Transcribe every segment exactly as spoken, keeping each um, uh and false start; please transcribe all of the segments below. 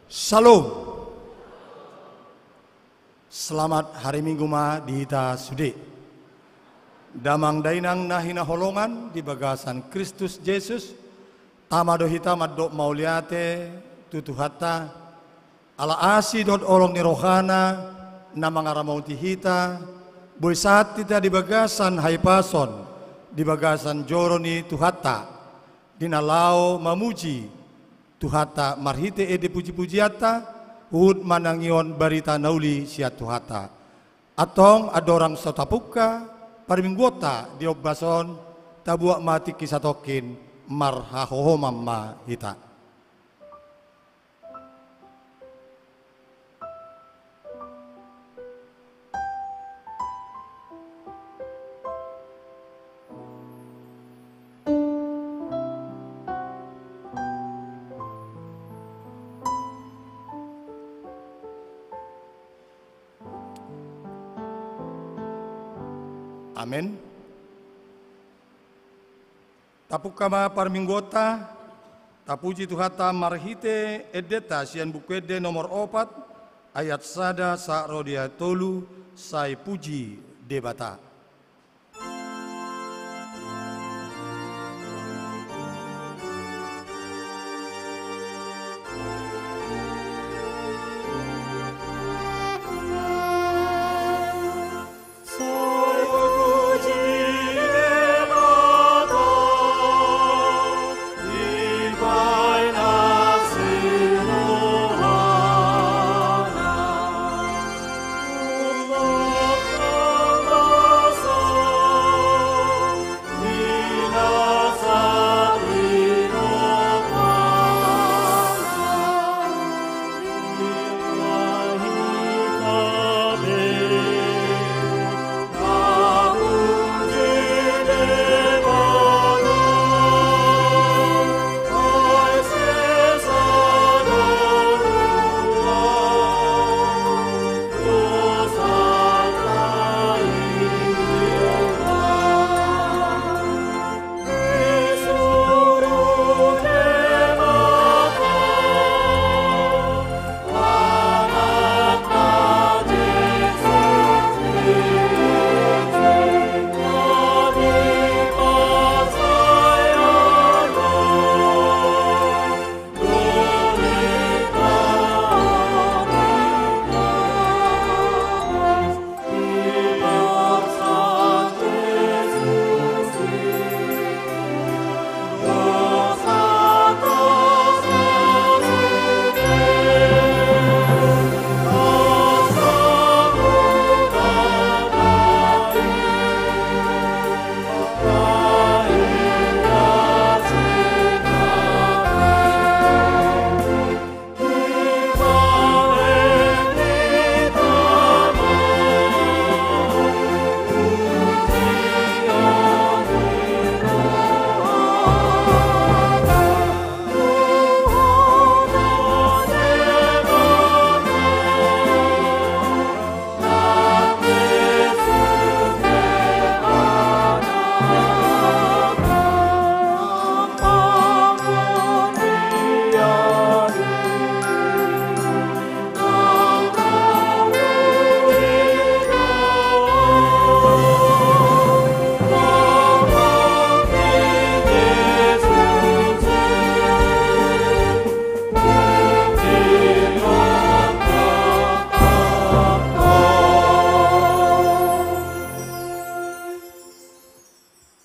Shalom. Selamat hari Minggu ma di hita sude. Damang dainang na hinaholongan di bagasan Kristus Jesus, tama do hita mandok mauliate tu Tuhanta, ala asi dohot holong ni rohana na mangaramoti hita, boi sahat hita di bagasan hahipason, di bagasan joro ni Tuhanta, di na laho mamuji Tuhanta marhite ende pujipujianta, huhut manangihon barita na uli sian Tuhanta. Antong andorang so tapungka parmingguonta di ombas on, tabuat ma tingki satongkin, marhahohoman ma hita. Amen. Tapungka ma parmingguonta, tapuji Tuhanta marhite endenta sian Buku Ende nomor opat, ayat sada sahat ro di ayat tolu, sai puji Debata.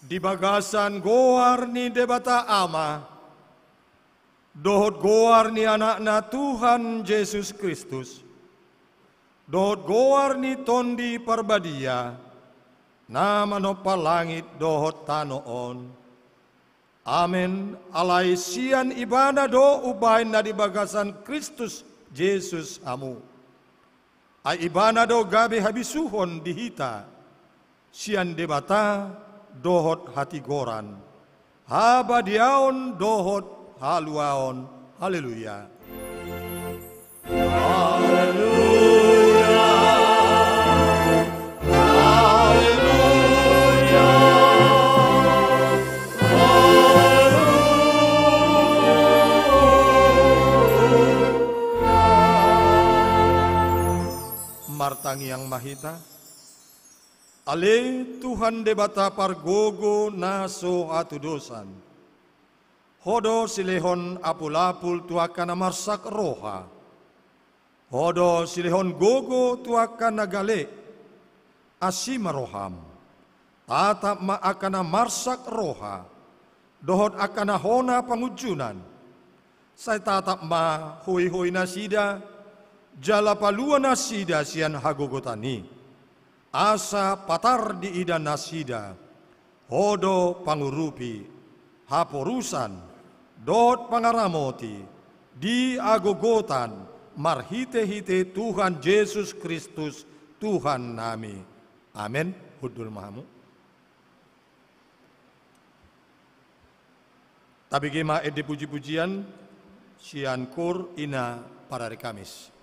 Di bagasan goar ni Debata Ama, dohot goar ni Anakna Tuhan Jesus Kristus, dohot goar ni Tondi Parbadia, na manompa langit dohot tano on. Amen. Alai sian Ibana do umbahen na di bagasan Kristus Jesus hamu. Ai Ibana do gabe habisuhon di hita, sian Debata dohot hatigoran, habadiaon dohot haluaon. Haleluya. Haleluya. Haleluya. Haleluya. Martangiang ma hita. Ale Tuhan Debata pargogo na so hatudosan, Ho do silehon apulapul tu angka na marsak roha. Ho do silehon gogo tu angka na gale. Asi ma roham. Tatap ma angka na marsak roha dohot angka na hona pangunjunan. Sai tatap ma hoihoi nasida jala palua nasida sian hagogotan i, asa patar diida nasida Ho do pangurupi haporusan dohot pangaramoti di hagogotan marhitehite Tuhan Jesus Kristus Tuhannami. Amen. Hundul ma hamu. Tabege ma ende pujipujian sian Koor Ina Parari Kamis.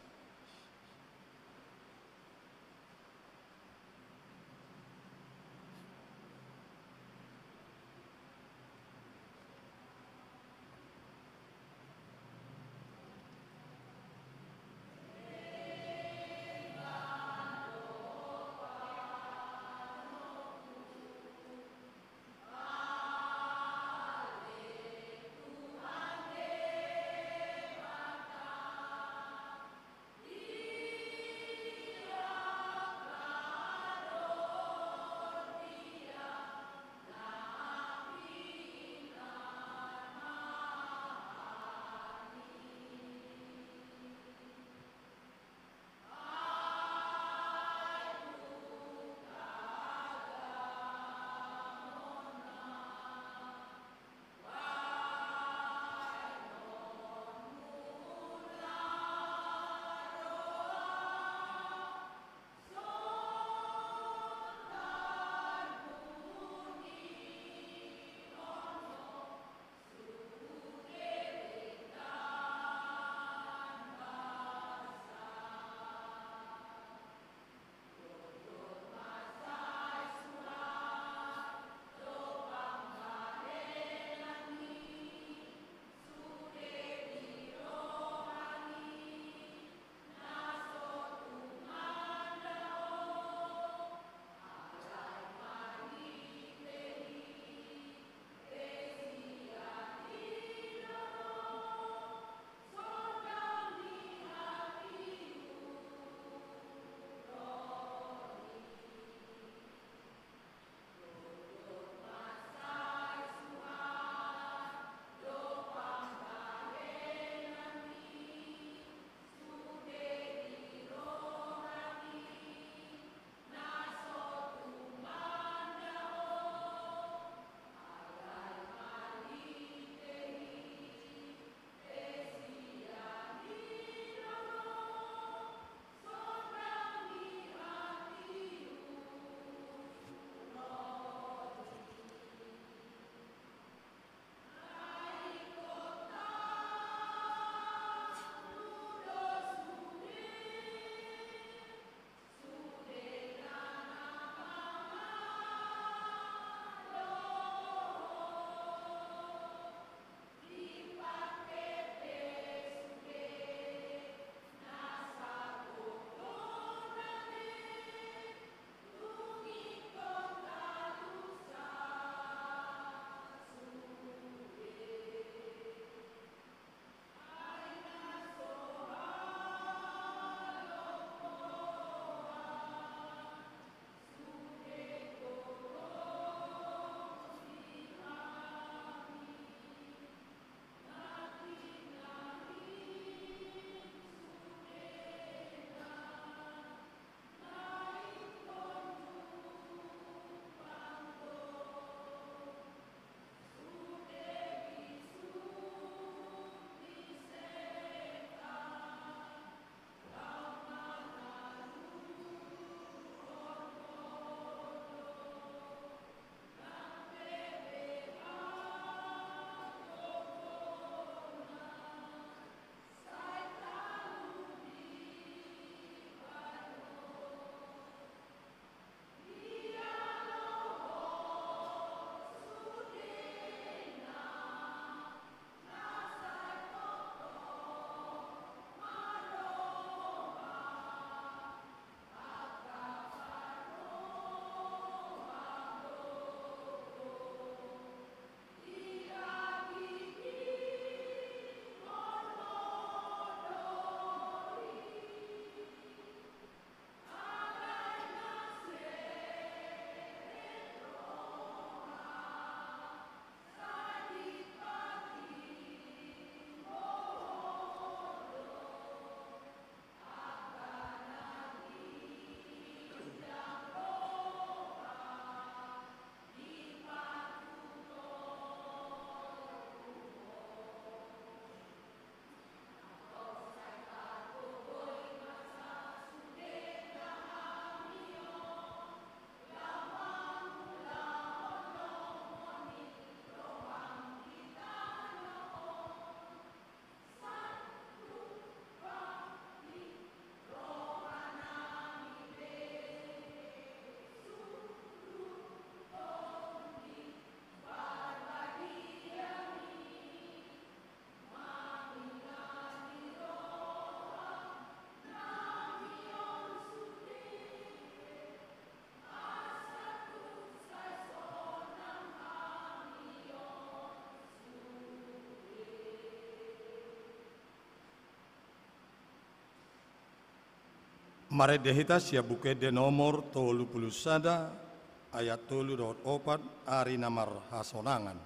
Marende hita sian Buku Ende nomor tolu pulu sada, ayat tolu dohot opat, Ari na Marhasonangan.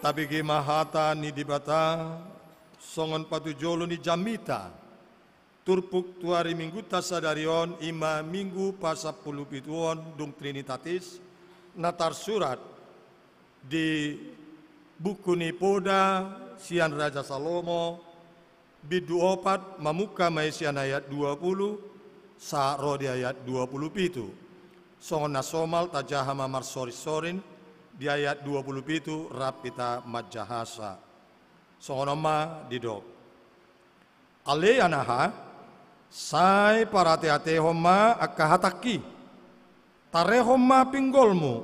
Tabege ma hata ni Debata songon patujolo ni jamita. Turpuk tu ari Minggunta sadari on i ma Minggu pasampulu pituon dung Trinitatis, na tarsurat di buku ni Poda sian Raja Salomo, bindu opat, mamungka ma i sian ayat dua pulu sahat ro di ayat dua pulu pitu. Songon na somal tajaha ma marsorinsorin di ayat dua pulu pitu rap hita manjahasa. Songon on ma didok. Ale anaha, sai parateatehon ma angka hatangki. Tarehon ma pinggolmu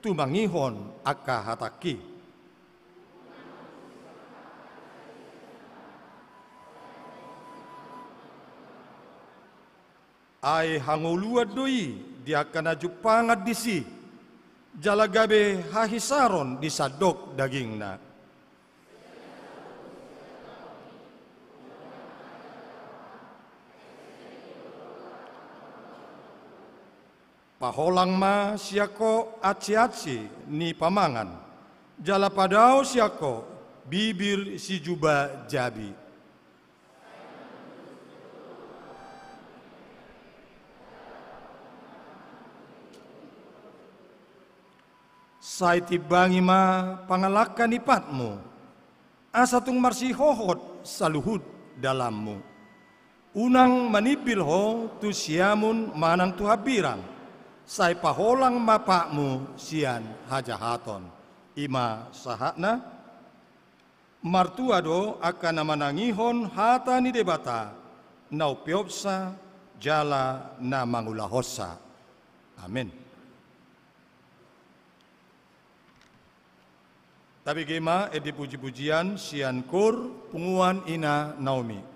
tumangihon angka hatangki. Ai hangoluan do i di angka na jumpangan disi, jala gabe hahisaron di sandok dagingna. Paholang ma sian ho ansiansi ni pamangan, jala padao sian ho bibir sijubajabi. Sai timbangi ma pangalangka ni patmu, asa tung marsihohot saluhut dalanmu. Unang manimbil ho tu siamun manang tu hambirang, sai paholang ma patmu sian hajahaton. I ma sahatna. Martua do angka na manangihon hata ni Debata, na umpeopsa jala na mangulahonsa. Amen. Tabege ma ende pujipujian sian Koor Punguan Ina Naomi.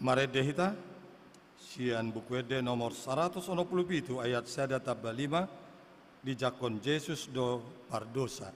Marende hita sian Buku Ende nomor saratus onom pulu pitu ayat sada tamba lima, dijangkon Jesus do pardosa.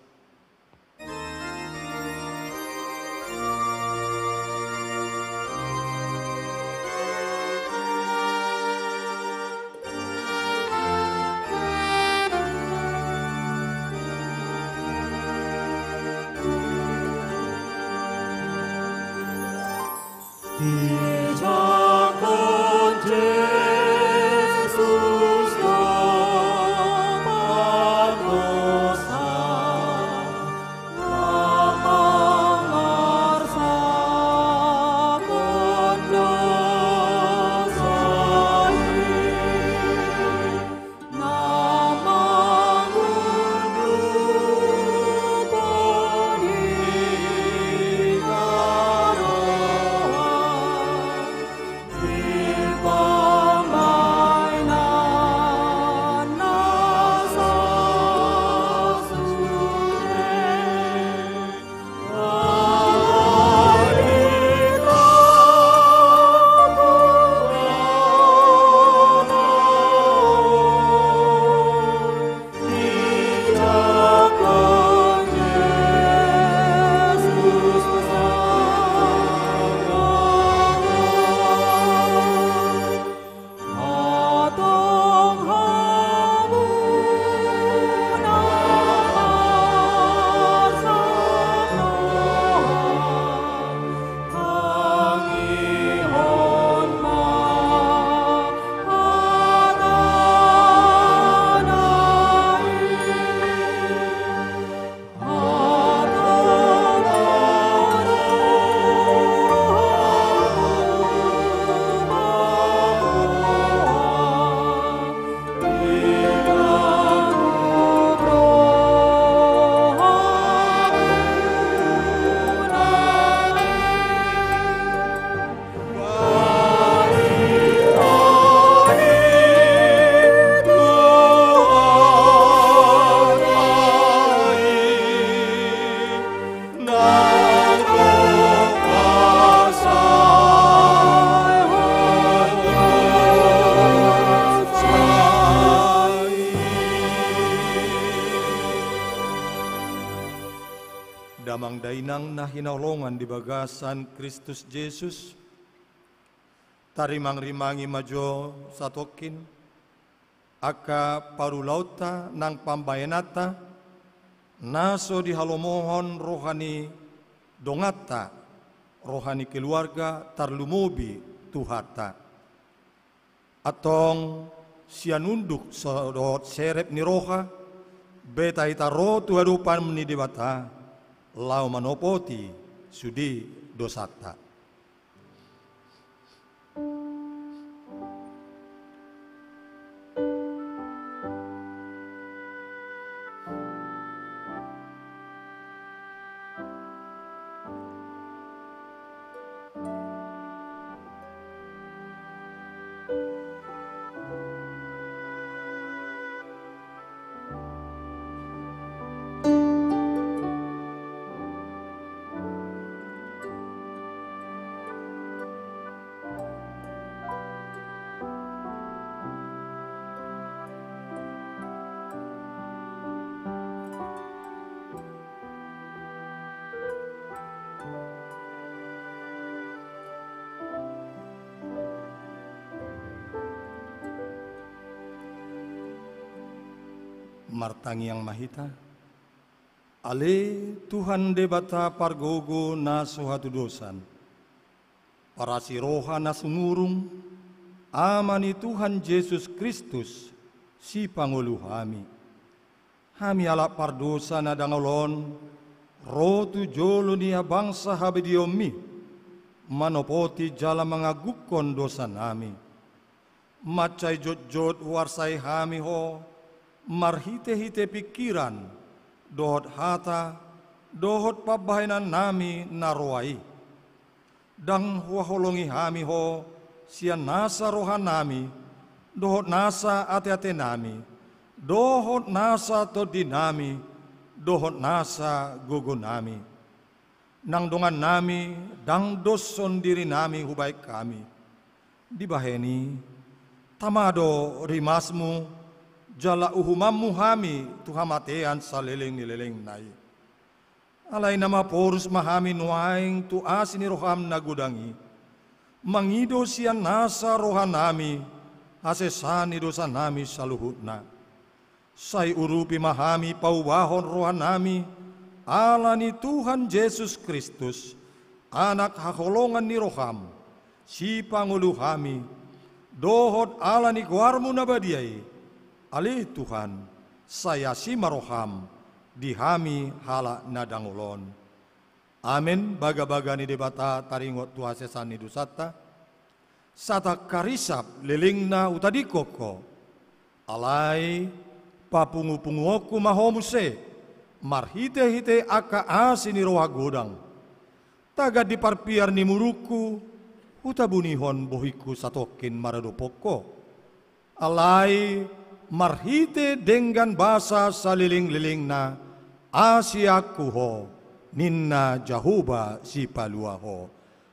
Damang dainang na hinaholongan di bagasan Kristus Jesus, tarimangrimangi ma jo satongkin angka parulaonta nang pambahenanta, na so dihalomohon roha ni donganta, roha ni keluarga tarlumobi Tuhanta. Antong sian unduk so dohot serep ni roha, beta hita ro tu adopan ni Debata, laho manopoti sude dosanta. Martangiang ma hita. Ale Tuhan Debata pargogo na so hatudosan, parasi roha na sumurung, Ama ni Tuhan Jesus Kristus, Sipangolu hami. Hami halak pardosa na dangol on, ro tu jolo ni habangsa habediaonmi, manopoti jala mangagukkon dosanami. Mansai jotjot huarsai hami Ho, marhitehite pingkiran, dohot hata, dohot pambahenannami na roa i. Ndang huhaholongi hami Ho sian nasa rohanami, dohot nasa ateatenami, dohot nasa tondinami, dohot nasa gogonami. Nang dongannami ndang doshon dirinami hubahen hami, Dibahen i, tama do rimasmu, jala uhumanmu hami tu hamatean saleleng ni lelengna i. Alai na maporus ma hami nuaeng tu asi ni roham na godang i, mangido sian nasa rohanami hasesaan ni dosanami saluhutna. Sai urupi ma hami paubahon rohanami ala ni Tuhan Jesus Kristus, Anak haholongan ni roham, sipangolu hami, dohot ala ni goarmu na badia i, ale Tuhan, sai asi ma roham di hami halak na dangol on. Amen. Bagabaga ni Debata taringot tu hasesaan ni dosanta, satangka risap lelengna hutadingkon ho. Alai papungupunguonku ma ho muse, marhitehite angka asi ni roha godang. Tagan di parpiar ni murungku, hutabunihon bohingku satongkin maradophon ho. Alai marhite denggan basa salelenglelengna, asianku ho, ninna Jahowa Sipalua ho.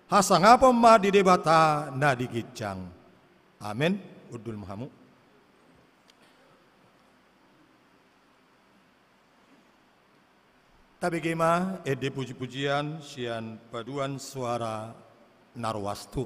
Hasangapon ma di Debata na di ginjang. Amen. Hundul ma hamu. Tabege ma ende pujipujian sian paduan suara na roas tu.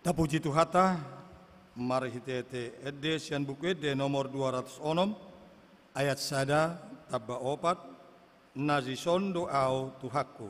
Tapuji Tuhanta, marhite ende sian Buku Ende nomor dua ratus onom, ayat sada tamba opat, na dison do ahu Tuhanku.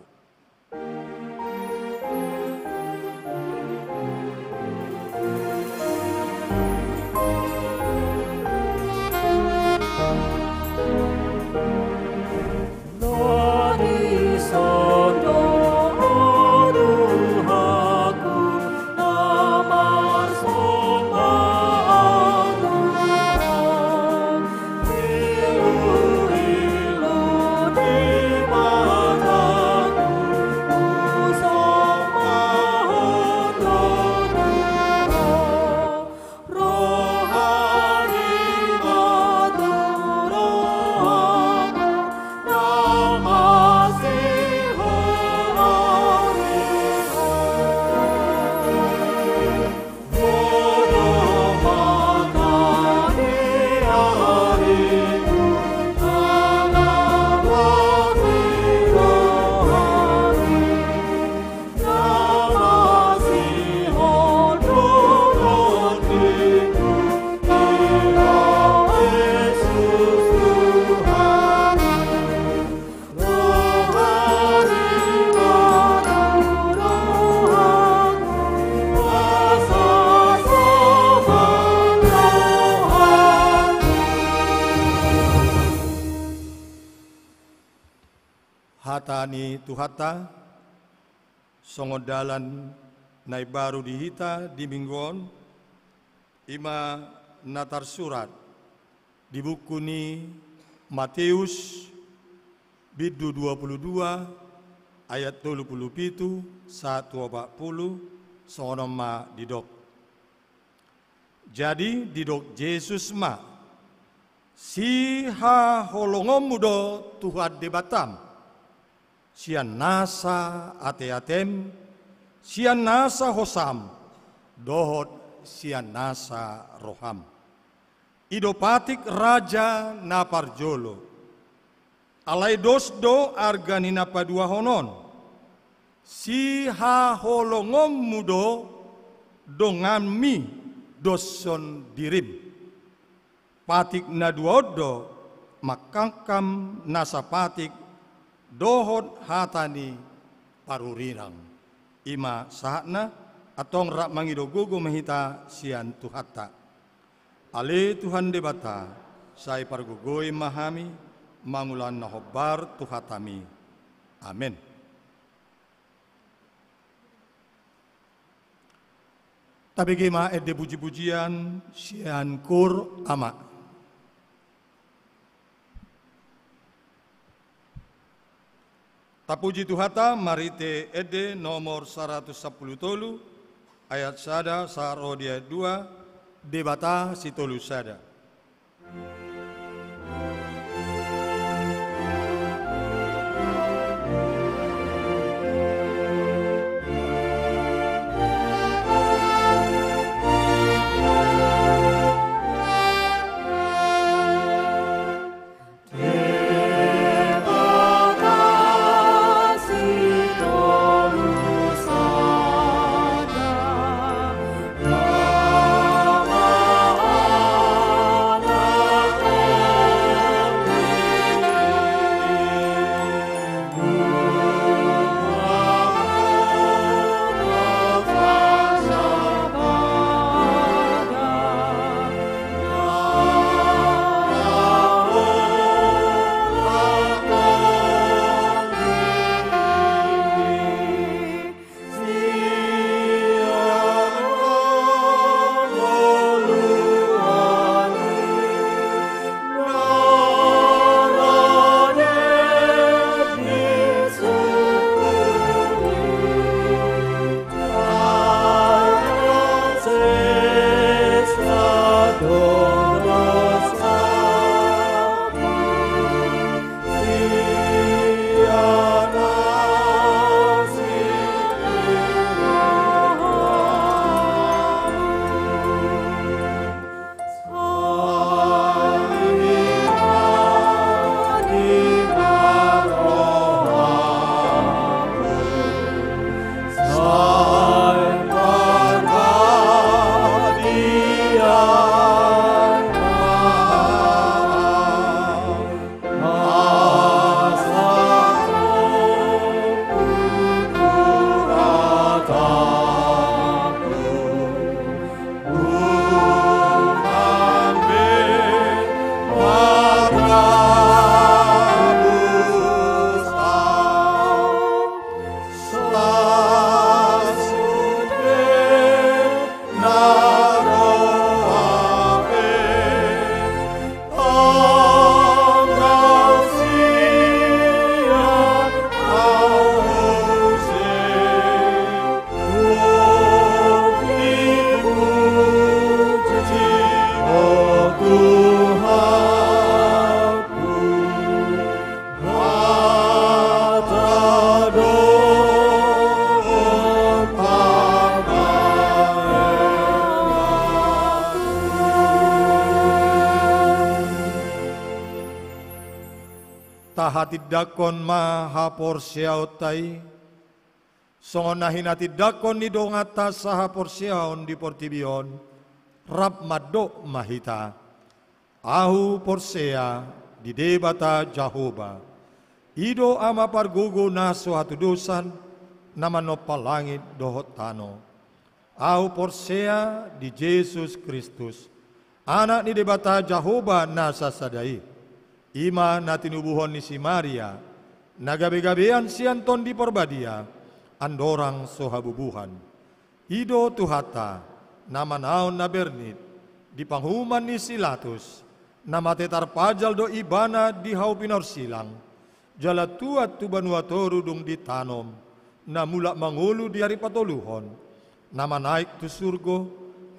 Hata ni Tuhanta, songon dalan na imbaru di hita di minggu on, i ma na tarsurat di buku ni Mateus, bindu dua pulu dua, ayat tolu pulu pitu sahat tu opat pulu, songon on ma didok. Jadi didok Jesus ma: Sihaholongonmu do Tuhan Debatam, sian nasa ateatem, sian nasa hosam, dohot sian nasa roham. I do patik raja na parjolo. Alai dos do arga ni na paduahon on. Sihaholongonmu do donganmi doshon dirim. Patik na dua on do mangkangkam nasa patik dohot hata ni parurirang. I ma sahatna, antong rap mangido gogo ma hita sian Tuhanta. Ale Tuhan Debata, sai pargogoi ma hami mangulahon na hombar tu hataMi. Amen. Tabege ma ende pujipujian sian koor ama. Tapuji Tuhanta marhite ende nomor saratus sampulu tolu, ayat sada sahat ro di ayat dua, Debata Sitolu Sada. Tahatindangkon ma haporseaonta i, songon na hinatindangkon ni donganta sahaporseaon di portibi on, rap mandok ma hita: Ahu porsea di Debata Jahowa, i do Ama pargogo na so hatudosan, na manompa langit dohot tano. Ahu porsea di Jesus Kristus, Anak ni Debata Jahowa na sasada i. I ma na tinubuhon ni si Maria, na gabegabean sian Tondi Parbadia, andorang so habubuhan. I do Tuhanta, na manaon na bernit, di panguhuman ni si Pilatus, na mate tarpajal do Ibana di hau pinorsilang, jala tuat tu banua toru dung ditanom, na mulak mangolu di ari patoluhon, na manaek tu surgo,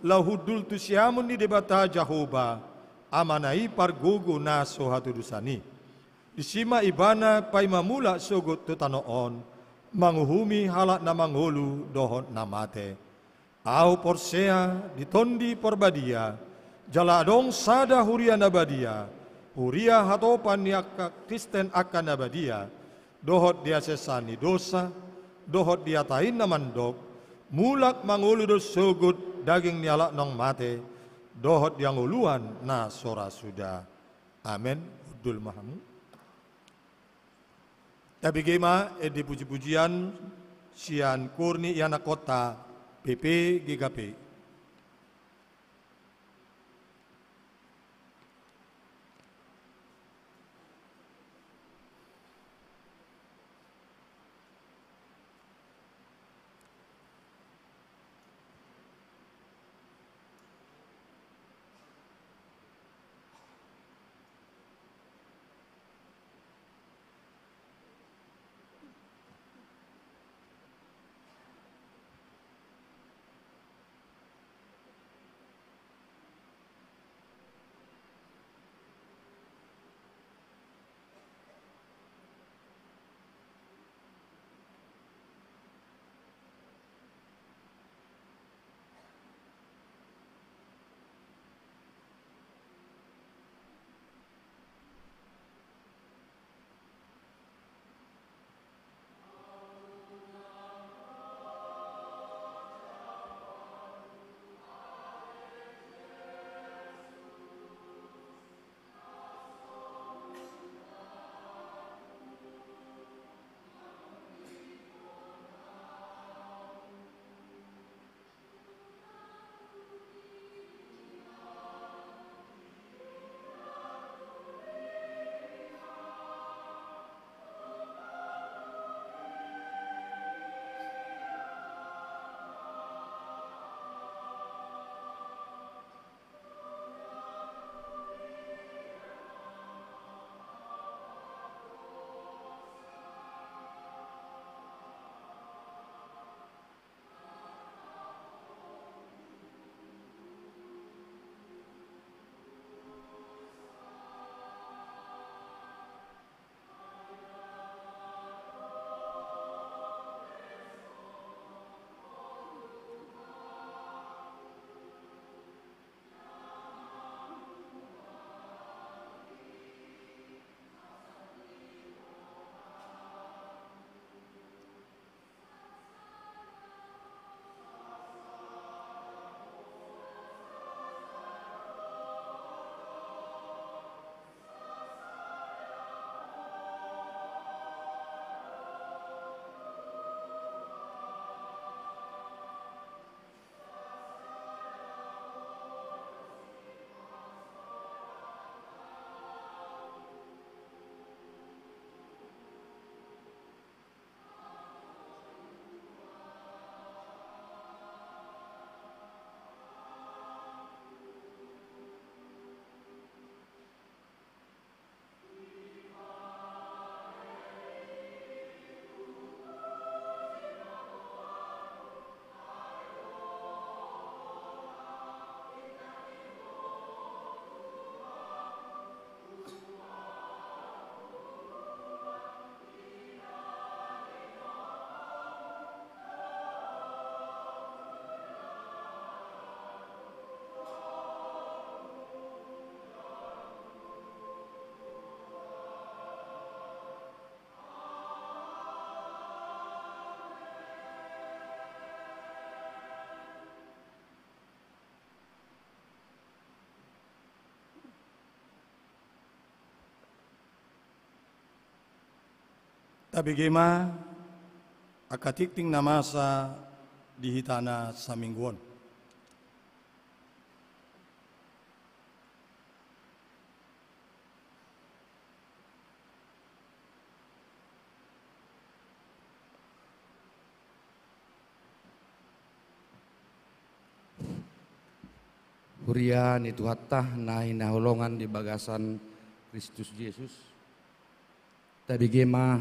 laho hundul tu siamun ni Debata Jahowa, Amana i pargogo na so hatudosan i. Disi ma Ibana paima mulak sogot tu tano on, manguhumi halak na mangolu dohot na mate. Ahu porsea di Tondi Parbadia, jala adong sada huria na badia, huria hatopan ni angka Kristen angka na badia, dohot di hasesaan ni dosa, dohot di hata i na mandok: Mulak mangolu do sogot daging ni halak naung mate, dohot di hangoluan na so ra suda. Amen. Hundul ma hamu. Tabege ma ende pujipujian sian koor ni ianakhonta P P G K P I. Tabege ma angka tingting na masa di hita na saminggu on. Huria ni Tuhanta na hinaholongan di bagasan Kristus Jesus. Tabege ma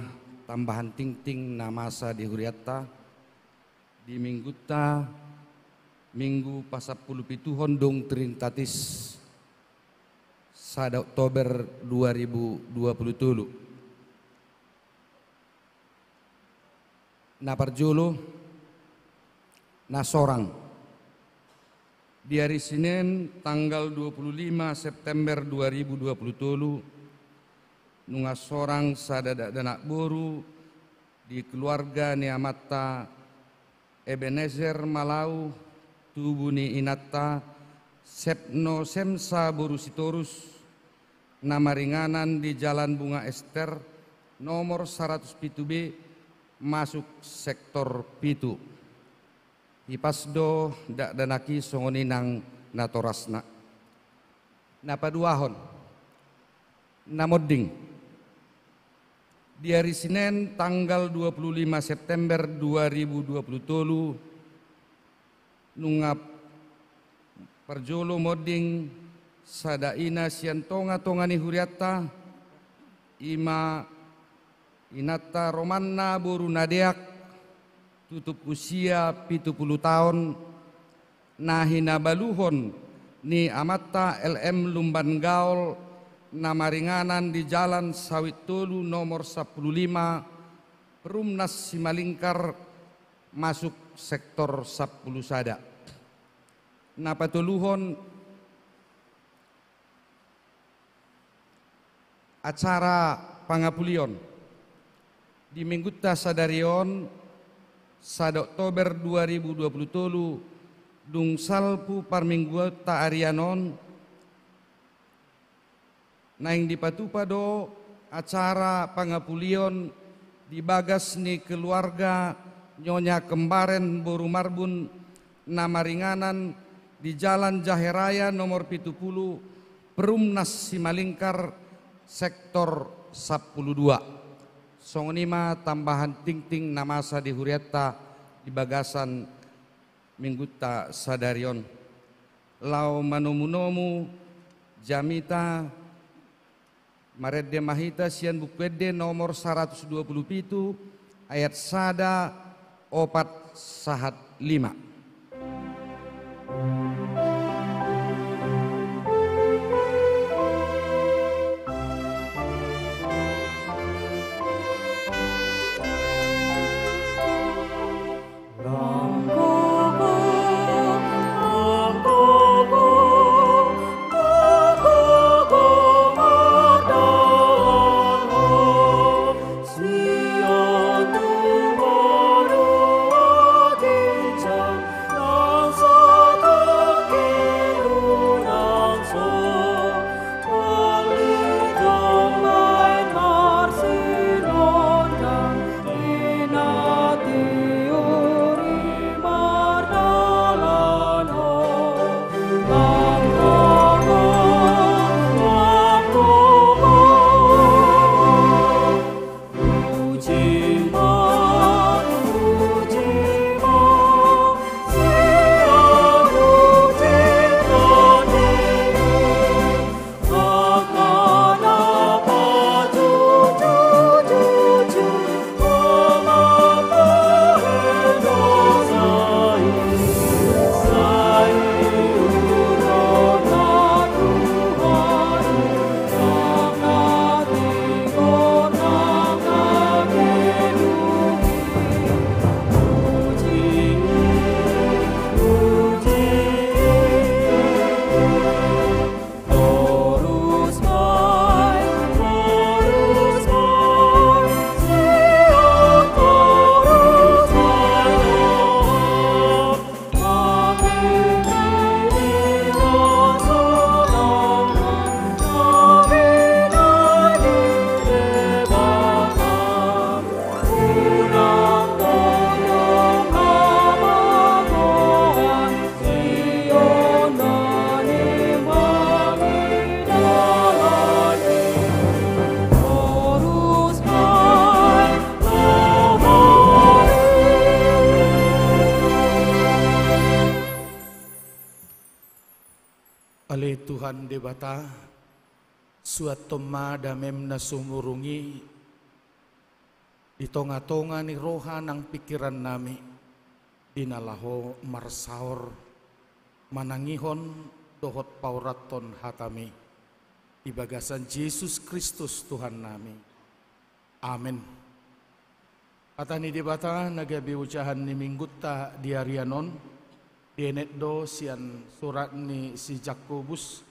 tambahan tingting na masa di hurianta di minggunta, minggu pasampulupituhon dung Trinitatis, sada Oktober dua ribu dua puluh tolu. Na parjolo, na sorang. Di ari Sinen, tanggal dua puluh lima September dua ribu dua puluh tolu, nunga sorang sada dakdanak boru di keluarga ni amanta Ebenezer Malau, tubu ni inanta Sepno Semsa boru Sitorus, na maringanan di Jalan Bunga Ester, nomor saratus pitu B, masuk sektor pitu. Hipas do dakdanak i songon i nang natorasna. Na paduahon, na monding. Di ari Sinen, tanggal dua puluh lima September dua ribu dua puluh tolu, nunga parjolo monding sada ina sian tongatonga ni hurianta, i ma inanta Romanna boru Nadeak, tutup usia pitu puluh taon, na hinabaluhon ni amanta L M Lumban Gaol, na maringanan di Jalan Sawit Tolu nomor sampulu lima, Perumnas Simalingkar, masuk sektor sampulu sada. Na patoluhon, acara pangapulion. Di minggunta sadari on, sada Oktober dua ribu dua puluh tolu, dung salpu parmingguonta arian on, naeng dipatupa do acara pangapulion di bagas ni keluarga Nyonya Kembaren boru Marbun, na maringanan di Jalan Jahe Raya nomor pitu pulu, Perumnas Simalingkar, sektor sampulu dua. Songon i ma tambahan tingting na masa di hurianta di bagasan minggunta sadari on. Laho manomunomu jamita, marende ma hita sian Buku Ende nomor saratus dua pulu pitu, ayat sada, opat, sahat lima. Tuhan Debata, suanhon ma damem na sumurung i di tonga-tonga ni roha nang pingkiran nami, di na laho marsaor manangihon dohot paurathon hatami, di bagasan Jesus Kristus Tuhan nami. Amen. Hata ni Debata na gabe ojahan ni minggunta di arian on, dienet do sian surat ni si Jakobus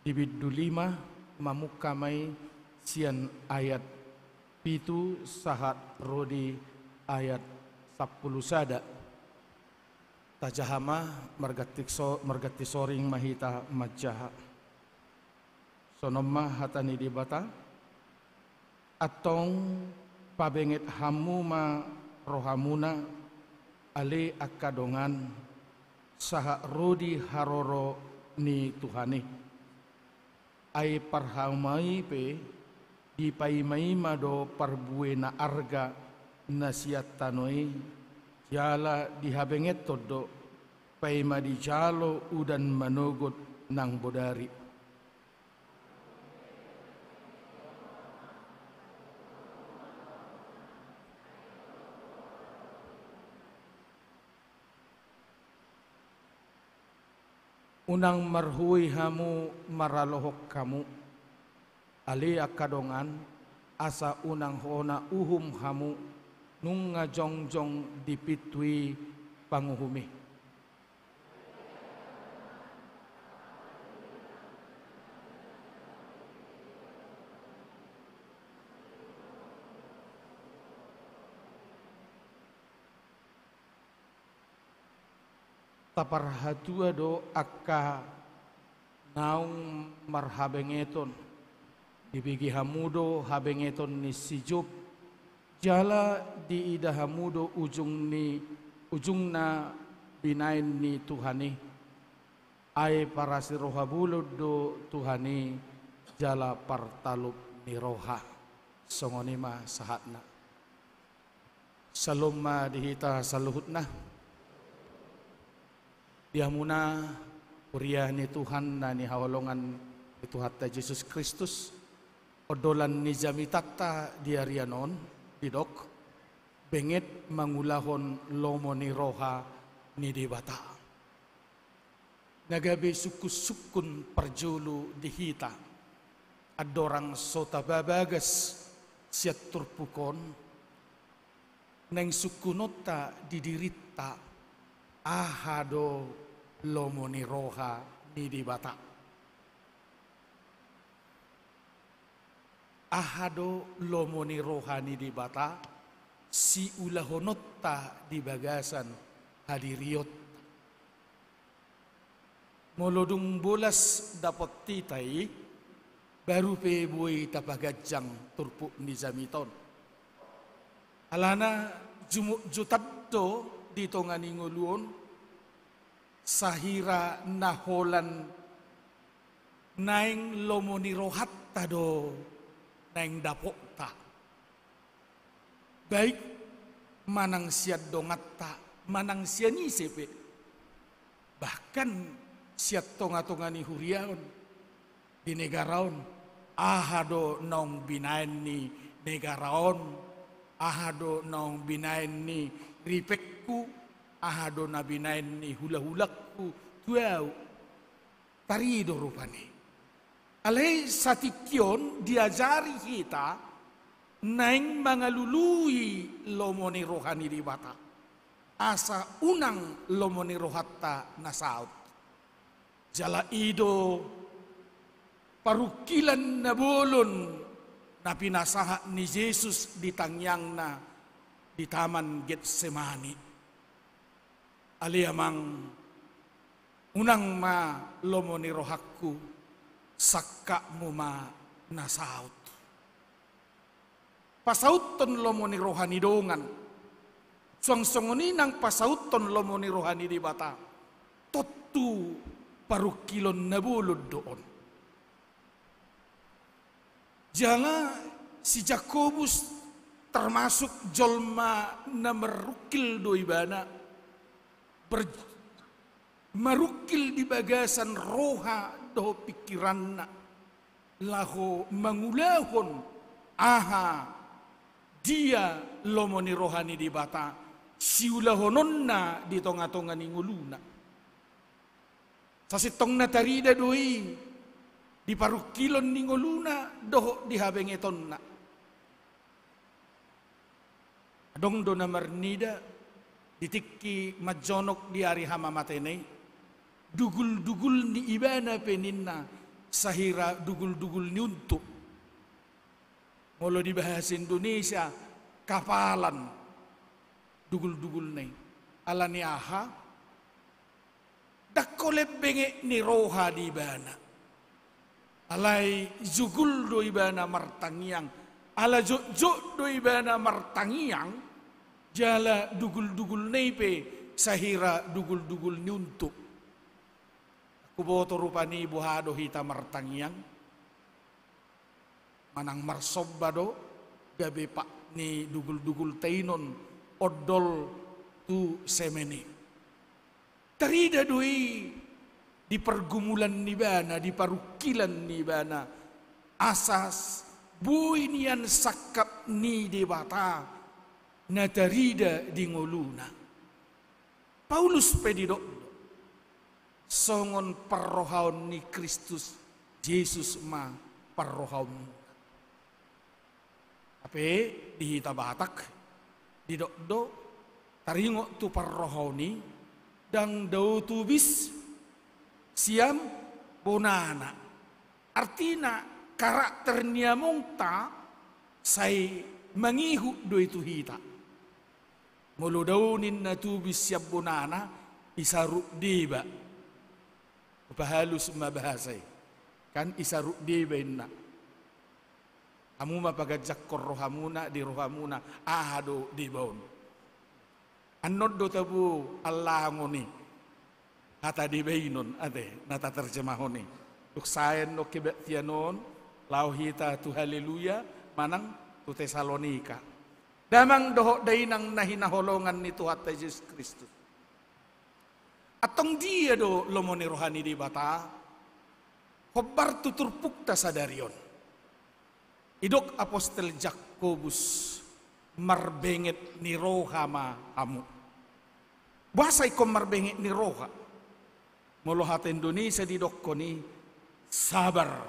di bindu lima, mamungka ma i sian ayat pitu sahat ro di ayat sampulu sada. Tajaha ma, marganti so-, marganti soring ma hita manjaha. Songon on ma hata ni Debata. Antong pabenget hamu ma rohamuna, ale angka dongan, sahat ro di haroro ni Tuhan i. Ai parhaumai pe dipaima-ima do parbue na arga na sian tano i, jala dihabengethon do, paima dijalo udan manogot nang bodari. Unang marhuoi hamu maralohon hamu, ale angka dongan, asa unang hona uhum hamu, nunga jongjong di pintu i panguhum i. Taparhatua do angka naung marhabengeton, dibege hamu do habengeton ni si Job, jala diida hamu do ujung ni, ujungna binaen ni Tuhan i. Ai parasi roha bolon do Tuhan i, jala partalup ni roha. Songon i ma sahatna. Syalom ma di hita saluhutna. Di hamuna huria ni Tuhan na nihaholongan ni Tuhanta Jesus Kristus, ondolan ni jamitanta di arian on didok, benget mangulahon lomo ni roha ni Debata. Na gabe sungkun-sungkun parjolo di hita, andorang so tapabagas sian turpuk on, naeng sungkunonta di dirinta, aha do lomo ni roha ni Debata. Aha do lomo ni roha ni Debata, siulahononta di bagasan hadirionta. Molo dung bolas dapot hita i, baru pe boi tapaganjang turpuk ni jamita on. Alana jumukjutan do di tonga ni ngolu on, sahira na holan naeng lomo ni rohanta do naeng dapotta. Baik manang sian donganta, manang sian ise pe. Bahkan sian tonga-tonga ni huria on, di negara on, aha do naung binaen ni negara on, aha do naung binaen ni ripengku, aha do na binaen ni hula-hulangku tu ahu. Tarido rupani. Alai satingki on diajari hita naeng mangalului lomo ni roha ni Debata, asa unang lomo ni rohanta na saut. Jala i do parungkilan na bolon na pinasahat ni Jesus di tangiangna di Taman Getsemani. Ale Amang, unang ma lomo ni rohangku, sangkapmu ma na saut. Pasauthon lomo ni roha ni dongan. Suang songon i nang pasauthon lomo ni roha ni Debata. Tontu parungkilon na bolon do on. Jala si Jakobus termasuk jolma na marungkil do ibana. Ber-, marungkil di bagasan roha dohot pingkiranna, laho mangulahon aha dia lomo ni roha ni Debata siulahononna di tonga-tonga ni ngoluna. Sasintongna tarida do i di parungkilon ni ngoluna dohot di habengetonna. Adong do na marnida di tingki manjonok di ari hamamatena i, dugul-dugul ni ibana pe ninna sahira dugul-dugul ni untu. Molo di bahasa Indonesia, kapalan dugul-dugulna i. Ala ni aha? Ndang holan benget ni roha do ibana. Alai jugul do ibana martangiang. Ala jotjot do ibana martangiang, jala dugul-dugulna i pe sahira dugul-dugul ni untu. Huboto rupani boha do hita martangiang. Manang marsomba do gabe pat ni dugul-dugulta i on ondol tu semen i. Tarida do i di pargumulan ni ibana, di parungkilan ni ibana, asa s-, boi nian sangkap ni Debata na tarida di ngoluna. Paulus pe didok do, songon parrohaon ni Kristus Jesus ma parrohaonmuna. Hape di hita Batak didok do, taringot tu parrohaon i, ndang dao tubis sian bonana. Artina, karakter ni amongta sai mangihut do i tu hita. Molo dao ninna tubis sian bonana, isarut deba. Hupahalus ma bahasa i. Kan isarut deba inna. Hamu ma paganjangkon rohamuna, di rohamuna, aha do deba on. Annon do tabo allangon i. Hata deba i on, ate, na taterjemahon i. Dung sae annon kebaktian on, laho hita tu Haleluya, manang tu Tesalonika. Damang dohot dainang na hinaholongan ni Tuhanta Jesus Kristus. Antong dia do lomo ni roha ni Debata, hombar tu turpukta sadari on. Didok apostel Jakobus, marbenget ni roha ma hamu. Boasa ingkon marbenget ni roha? Molo hata Indonesia didokkon i sabar,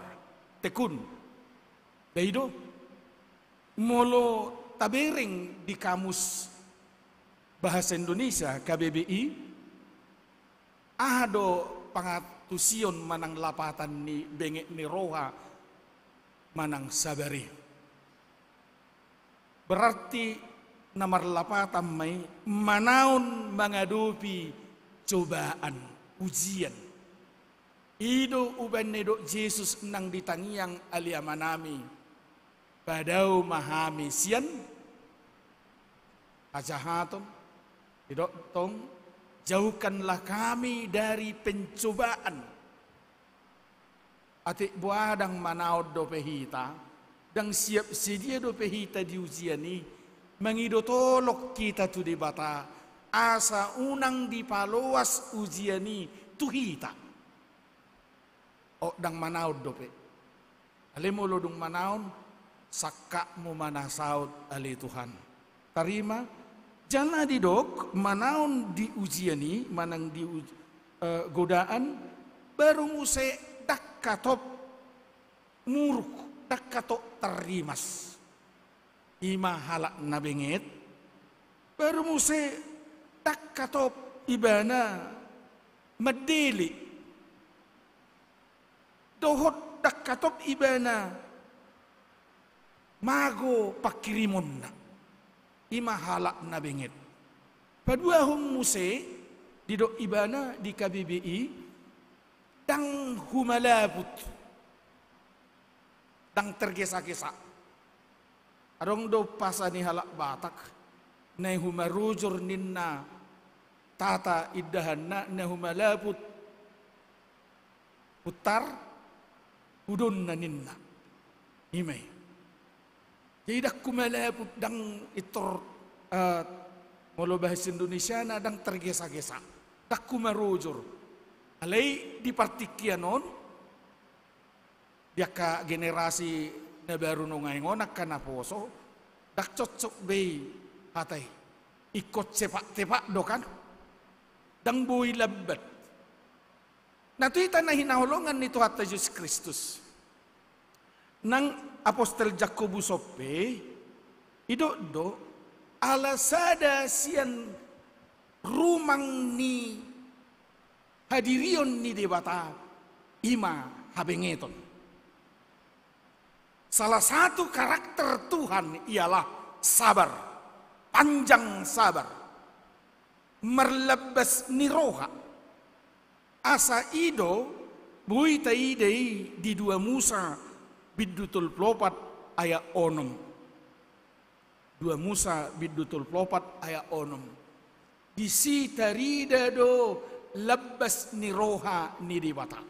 tekun. Ba i do. Molo tabereng di kamus bahasa Indonesia, K B B I, aha do pangantusion manang lapatan ni benget ni roha manang sabar i? Berarti na marlapatan ma i manaon mangadopi cobaan, ujian. I do umbahen na didok Jesus nang di tangiang, Ale Amanami, padao ma hami sian hajahaton, didok tong, jauhkanlah kami dari pencobaan. Atik boha ndang manaon dope hita, ndang siap sedia dope hita di ujian i, mangido tolong hita tu Debata, asa unang dipaloas ujian i tu hita. O, ndang manaon dope. Alai molo dung manaon, sangkapmu ma na saut, ale Tuhan. Tarima, jala didok, manaon di ujian i, manang di uj-, eh, godaan, baru muse ndang hatop muruk, ndang hatop tarrimas. I ma halak na benget, baru muse ndang hatop ibana mandele. Dohot ndang hatop ibana mago panghirimonna. I ma halak na benget. Paduahon muse, didok ibana di K B B I, ndang humalaput, ndang tergesa-gesa. Adong do umpasa ni halak Batak, na humarujur ninna tata indahanna, na humalaput puntar udonna ninna. I ma i. Jadi ndang humalaput, ndang intor, eh, molo bahasa Indonesiana ndang tergesa-gesa. Ndang humarujur. Alai di partingkian on, Di angka generasi na baru nuaeng on, angka naposo, ndang cocok be i hata i. Ingkon cepak-cepak do kan, ndang boi lambat. Na tu hita na hinaholongan ni Tuhanta Jesus Kristus, nang apostel Jakobus on pe didok do, ala sada sian rumang ni hadirion ni Debata i ma habengeton. Salah satu karakter Tuhan ialah sabar, panjang sabar, marlambas ni roha. Asa i do boi taida i di dua Musa bindu tolu pulu opat ayat onom. Dua Musa bindu tolu pulu opat ayat onom. Disi tarida do lambas ni roha ni Debata.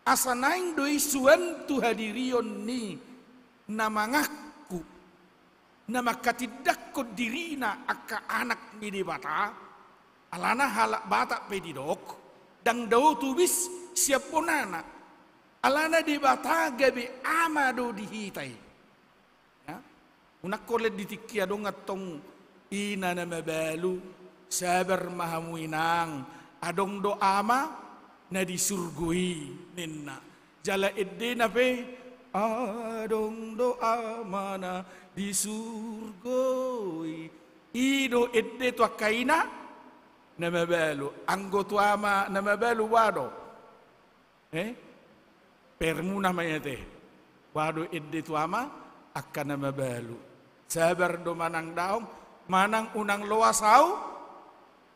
Asa naeng do i suan tu hadirion ni na mangaku, na mangkatindangkon dirina angka anak ni Debata, alana halak Batak pe didok, ndang dao tubis sian bonana, alana Debata gabe ama do di hita i. Ya. Unang holan di tingki adong antong ina na mabalu, sabar ma hamu inang, adong do Ama na di surgo i, ninna. Jala endena pe, adong do Ama na di surgo i. I do ende tu angka ina na mabalu, anggo tu ama na mabalu boha do? Eh? Permuna ma i ate. Boha do ende tu ama angka na mabalu? Sabar do manang daong, manang unang loas ahu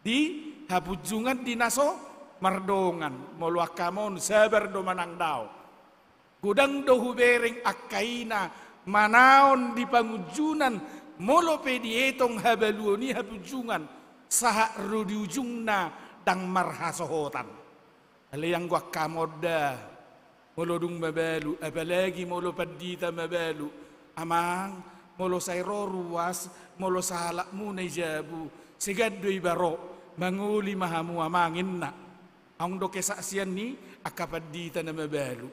di hapunjungan di na so mardongan. Molo angka ama on sabar do manang daong. Godang do hubereng angka ina manaon di pangunjunan, molo pe dietong habaluon i hapunjungan, sahat ro di ujungna ndang marhasohotan. Alai anggo angka ama on da, molo dung mabalu, apalagi molo pandita mabalu, amang, molo sai ro ruas, molo sahalakmuna i jabu, segan do iba ro, mangoli ma hamu amang, ninna. Adong do kesaksian ni angka pandita na mabalu.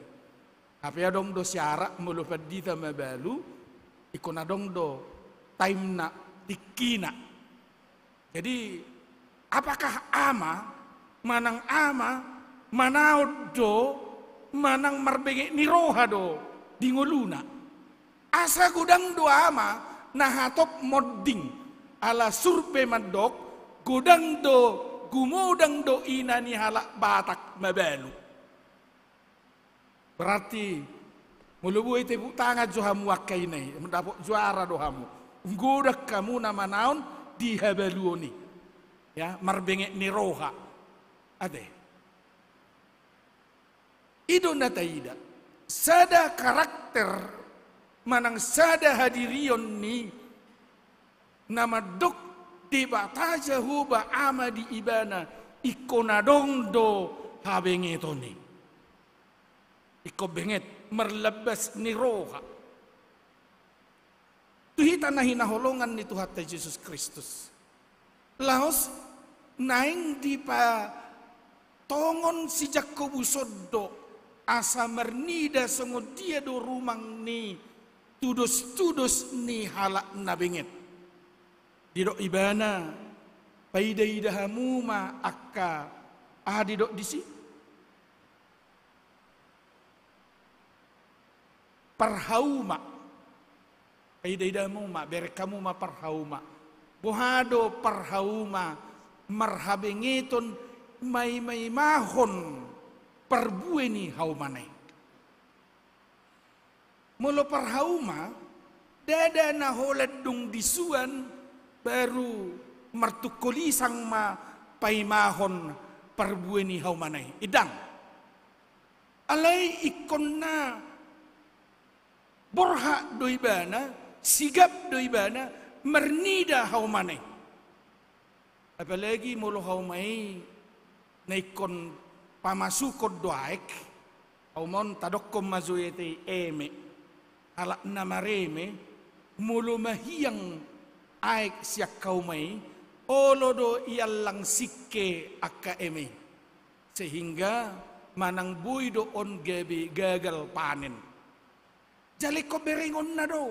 Hape adong do syarat molo pandita mabalu, ingkon adong do taimna, tingkina. Jadi, apakah ama, manang ama, manaon do, manang marbenget ni roha do di ngoluna? Asa godang do ama na hatop monding, ala survei mandok, godang do, gumodang do ina ni halak Batak mabalu. Berarti, molo boi tepuk tangan jo hamu angka ina i, dapot juara do hamu. Godang hamu na manaon di habaluon i. Ya, marbenget ni roha. Ate. I do na taida. Sada karakter manang sada hadirion ni na mandok Debata Jahowa Ama di ibana, ingkon adong do habengeton i. Ingkon benget, marlambas ni roha. Tu hita na hinaholongan ni Tuhanta Jesus Kristus. Laos naeng dipatongon si Jakobus on do asa marnida songon dia do rumang ni tudos-tudos ni halak na benget. Didok ibana, paida-ida hamu ma angka, aha didok disi? Parhauma. Paida-ida hamu ma, bereng hamu ma parhauma. Boha do parhauma marhabengeton maimaimahon parbue ni haumana i. Molo parhauma, ndada na holan dung disuan, baru martungkol isang ma paimahon parbue ni haumana i. Ndang. Alai ingkon na borhat do ibana, sigap do ibana, marnida haumana i. Apalagi molo hauma i na ingkon pamasukon do aek, hauma on tadokkon ma jo i ate i eme. Halak na mareme, molo mahiang aek sian hauma i, olo do iallang singke angka eme i. Sehingga manang boi do on gabe gagal panen. Jala ingkon berengonna do.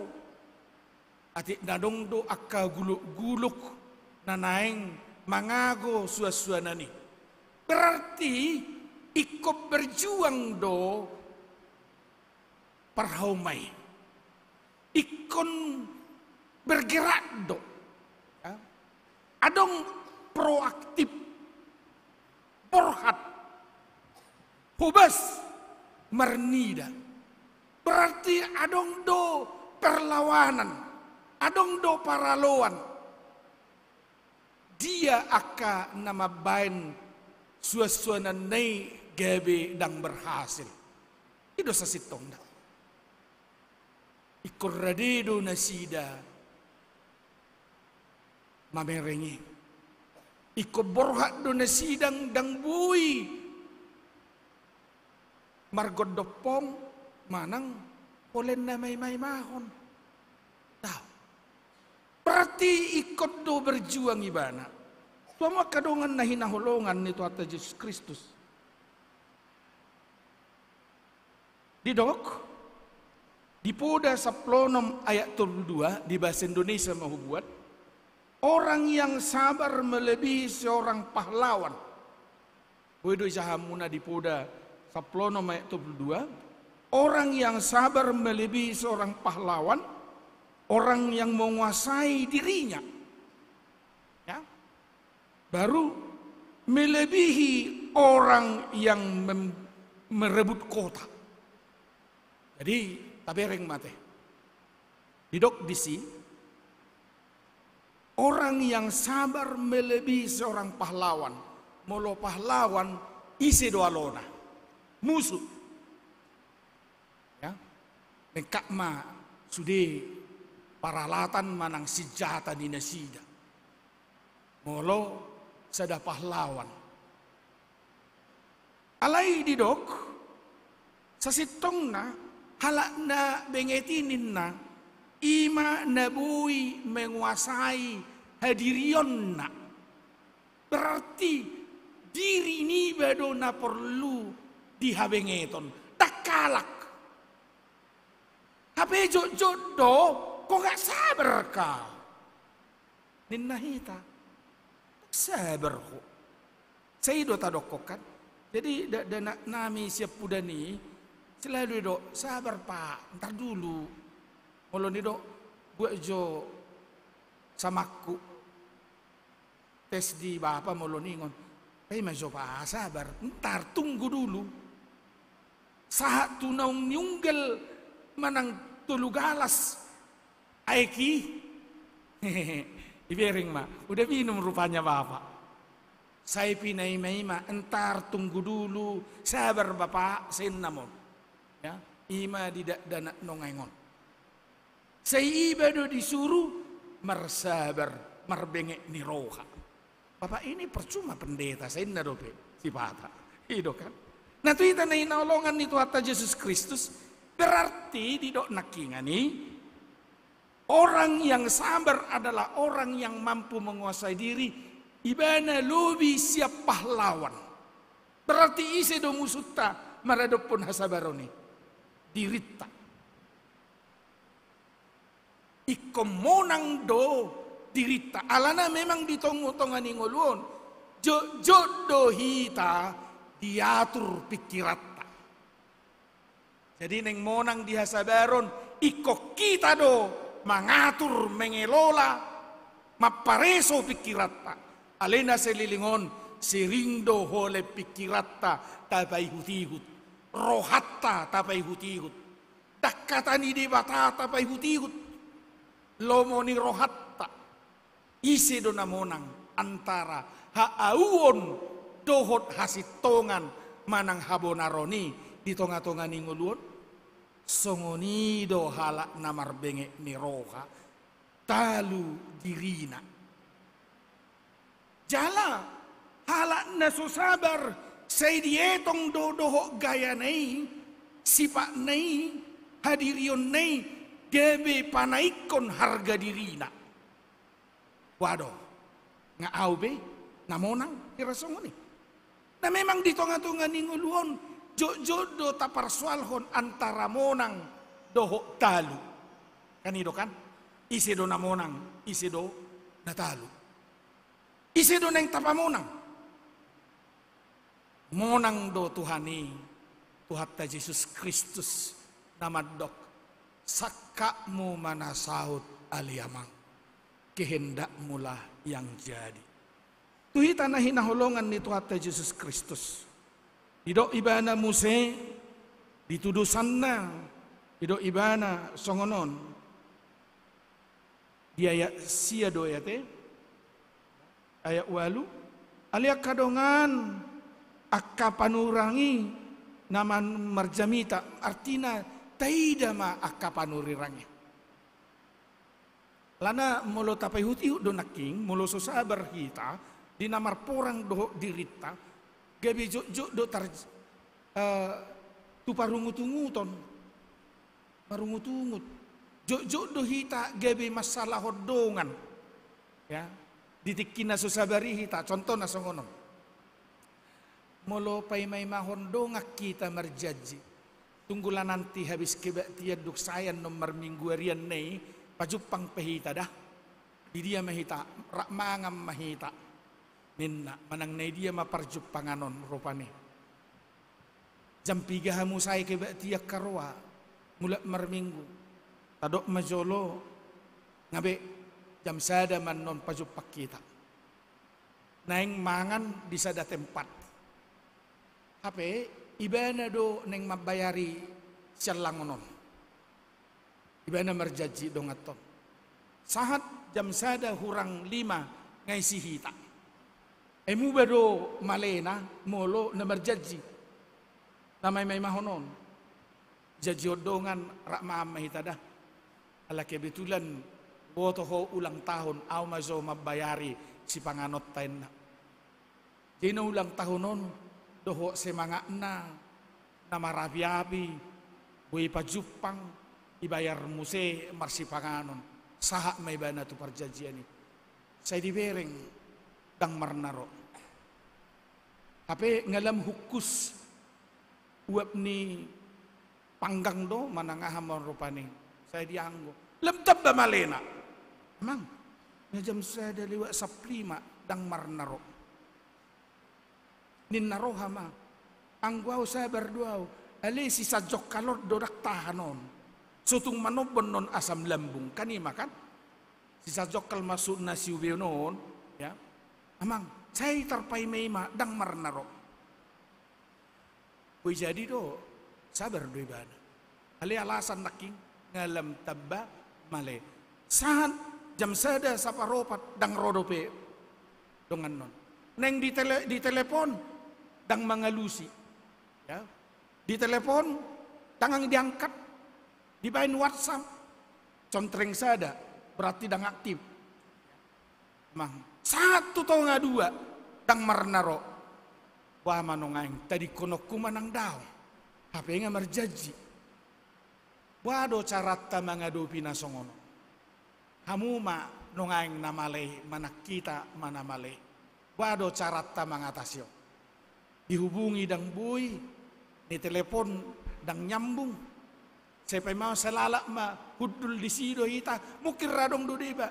Atik na adong do angka guluk-guluk na naeng mangago suan-suanan i. Berarti ingkon berjuang do parhauma i. Ingkon bergerak do. Ya. Adong proaktif, borhat, hobas, marnida. Berarti adong do perlawanan, adong do paraloan. Dia angka na mambaen suan-suanan i gabe ndang berhasil. I do sasintongna. Ingkon rade do nasida mamereng i. Ingkon borhat do nasida ndang boi margondop pong manang holan na maimaimahon. Tahu. Berarti ingkon do berjuang ibana. Tu hamu angka dongan na hinaholongan ni Tuhanta Jesus Kristus. Didok di Poda sampulu onom ayat tolu pulu dua, di bahasa Indonesia ma hubuat, orang yang sabar melebihi seorang pahlawan. Boi do ijaha hamuna di Poda sampulu onom ayat tolu pulu dua, orang yang sabar melebihi seorang pahlawan, orang yang menguasai dirinya. Ya. Baru melebihi orang yang mem-, merebut kota. Jadi, tabereng ma ate. Didok disi, orang yang sabar melebihi seorang pahlawan. Molo pahlawan, ise do alona? Musu. Ya. Lengkap ma sude paralatan manang sinjata ni nasida. Molo sada pahlawan. Alai didok, sasintongna halak na benget i ninna, i ma na boi menguasai hadirionna. Berarti diri niba do na porlu dihabengeton. Ndang halak. Hape jotjot do, kok nggak sabar kau? Ninna hita. Sabar ho. Sai do tadokkon kan. Jadi da-, dakdanak nami siampudan i selalu do, "Sabar, Pak, ntar dulu." Molo nidok, "Buat jo samangku tes di bapa molo ningon." Pe ma jo, Pak, sabar, ntar tunggu dulu. Sahat tu naung niunggal manang tolu galas aek i. Ibereng ma, udah minum rupanya Bapak. Sai pinaima-ima, "Ntar tunggu dulu, sabar Bapak," sai ninna on. Ya, i ma di dakdanak nuaeng on. Sai iba do disuru marsabar, marbenget ni roha. Bapak ini percuma pendeta, sai ninna dope sipata. I do kan. Nah, tu hita na hinaholongan ni Tuhanta Jesus Kristus, berarti didok nangkiningan i, orang yang sabar adalah orang yang mampu menguasai diri, ibana lobi sian pahlawan. Berarti ise do musunta maradophon hasabaron i? Dirinta. Ingkon monang do dirinta. Alana memang di tongatonga ni ngolu on, jotjot do hita diatur pingkiranta. Jadi naeng monang di hasabaron, ingkon hita do mangatur, mengelola, mampareso pingkiranta. Alai na saleleng on, sering do holan pingkiranta tapaihutihut, rohanta tapaihutihut. Ndang hata ni Debata tapaihutihut. Lomo ni rohanta. Ise do na monang antara haauon dohot hasintongan manang habonaron i di tongatonga ni ngolu on? Songon i do halak na marbenget ni roha, talu dirina. Jala halak na so sabar, sai dietong do dohot gayana i, sipatna i, hadirionna i, gabe panaikkon harga dirina. Wadoh, nga au be na monang hira songon i. Na memang di tongatonga ni ngolu on, Jotjot do taparsoalhon antara monang dohot talu. Kan i do kan? Ise do na monang, ise do na talu. Ise do naeng tapamonang? Monang do Tuhan i, Tuhanta Jesus Kristus, na mandok, sangkapmu ma na saut ale Amang, kehendakmulah yang jadi. Tu hita na hinaholongan ni Tuhanta Jesus Kristus, didok ibana muse, di tudosanna, didok ibana songon on. Di ayat sia do ayat e, ayat ualu, ale angka dongan, angka panurirang i na man-, marjamita, artina taida ma angka panurirang i. Alana molo tapaihutihut do nangkin, molo so sabar hita, di na marporang dohot dirinta, gabe jotjot do tar-, eh, tu parungutunguton. Marungutungut. Jotjot do hita gabe mansalahon dongan. Ya. Di tingki na so sabar i hita, contohna songon on. Molo paimaimahon dongan hita marjanji. Tunggu lah nanti habis kebaktian dung sae annon marmingguarian na i, pajumpang pe hita da. Di dia ma hita, rap mangan ma hita. Ninna, manang na i dia ma parjumpangan on rupani. Jam piga hamu sae kebaktian haroa, mulak marminggu. Tadok ma jolo, nga be, jam sada ma annon pajumpang hita. Naeng mangan di sada tempat. Hape, ibana do naeng mambayari siallangon on. Ibana marjanji dongan on. Sahat jam sada hurang lima nga isi hita. Ai muba do malena molo na marjanji. Na maimaimahon on. Janjihon dongan rap mangan ma hita da. Ala kebetulan boto ho ulang tahun, au ma jo mambayari sipanganonta inna. Jadi na ulang tahun on, dohot semangatna, na marapiapi, boi pajumpang, ibayar muse marsipanganon, sahat ma ibana tu parjanjian i. Sai dibereng, ndang marnaro. Hape nga lam hungkus, uap ni panggang do, manang aha ma rupani, sai dianggo. Lam tamba malena. Amang, nga jam sada lewat sampulu lima, ndang marnaro. Ninna roha ma, anggo au sabar do au, ale sisajongkal on do ndang tahan on. So tung manombon non asam lambung, kan i ma kan? Sisajongkal maksudna siubeon on, ya. Amang, sai tarpaimaima, ndang marnaro. Boi jadi do, sabar do ibana. Ale alasan nangkin, nga lam tamba male. Sahat jam sada saparopat, ndang ro dope dongan on. Naeng ditele-, ditelepon, ndang mangalusi. Ya. Ditelepon, ndang diangkat. Dibaen WhatsApp, contreng sada, berarti ndang aktif. Amang, sahat tu tonga dua, ndang marnaro. Boha ma nuaeng, tadingkononku manang daong. Hape nga marjanji. Boha do caranta mangadopi na songon on? Hamu ma nuaeng na male i, manang hita ma na male i. Boha do caranta mangatasi on? Dihubungi ndang boi, ditelepon ndang nyambung. Sai paima sae lalap ma hundul disi do hita, mungkin ra adong do deba.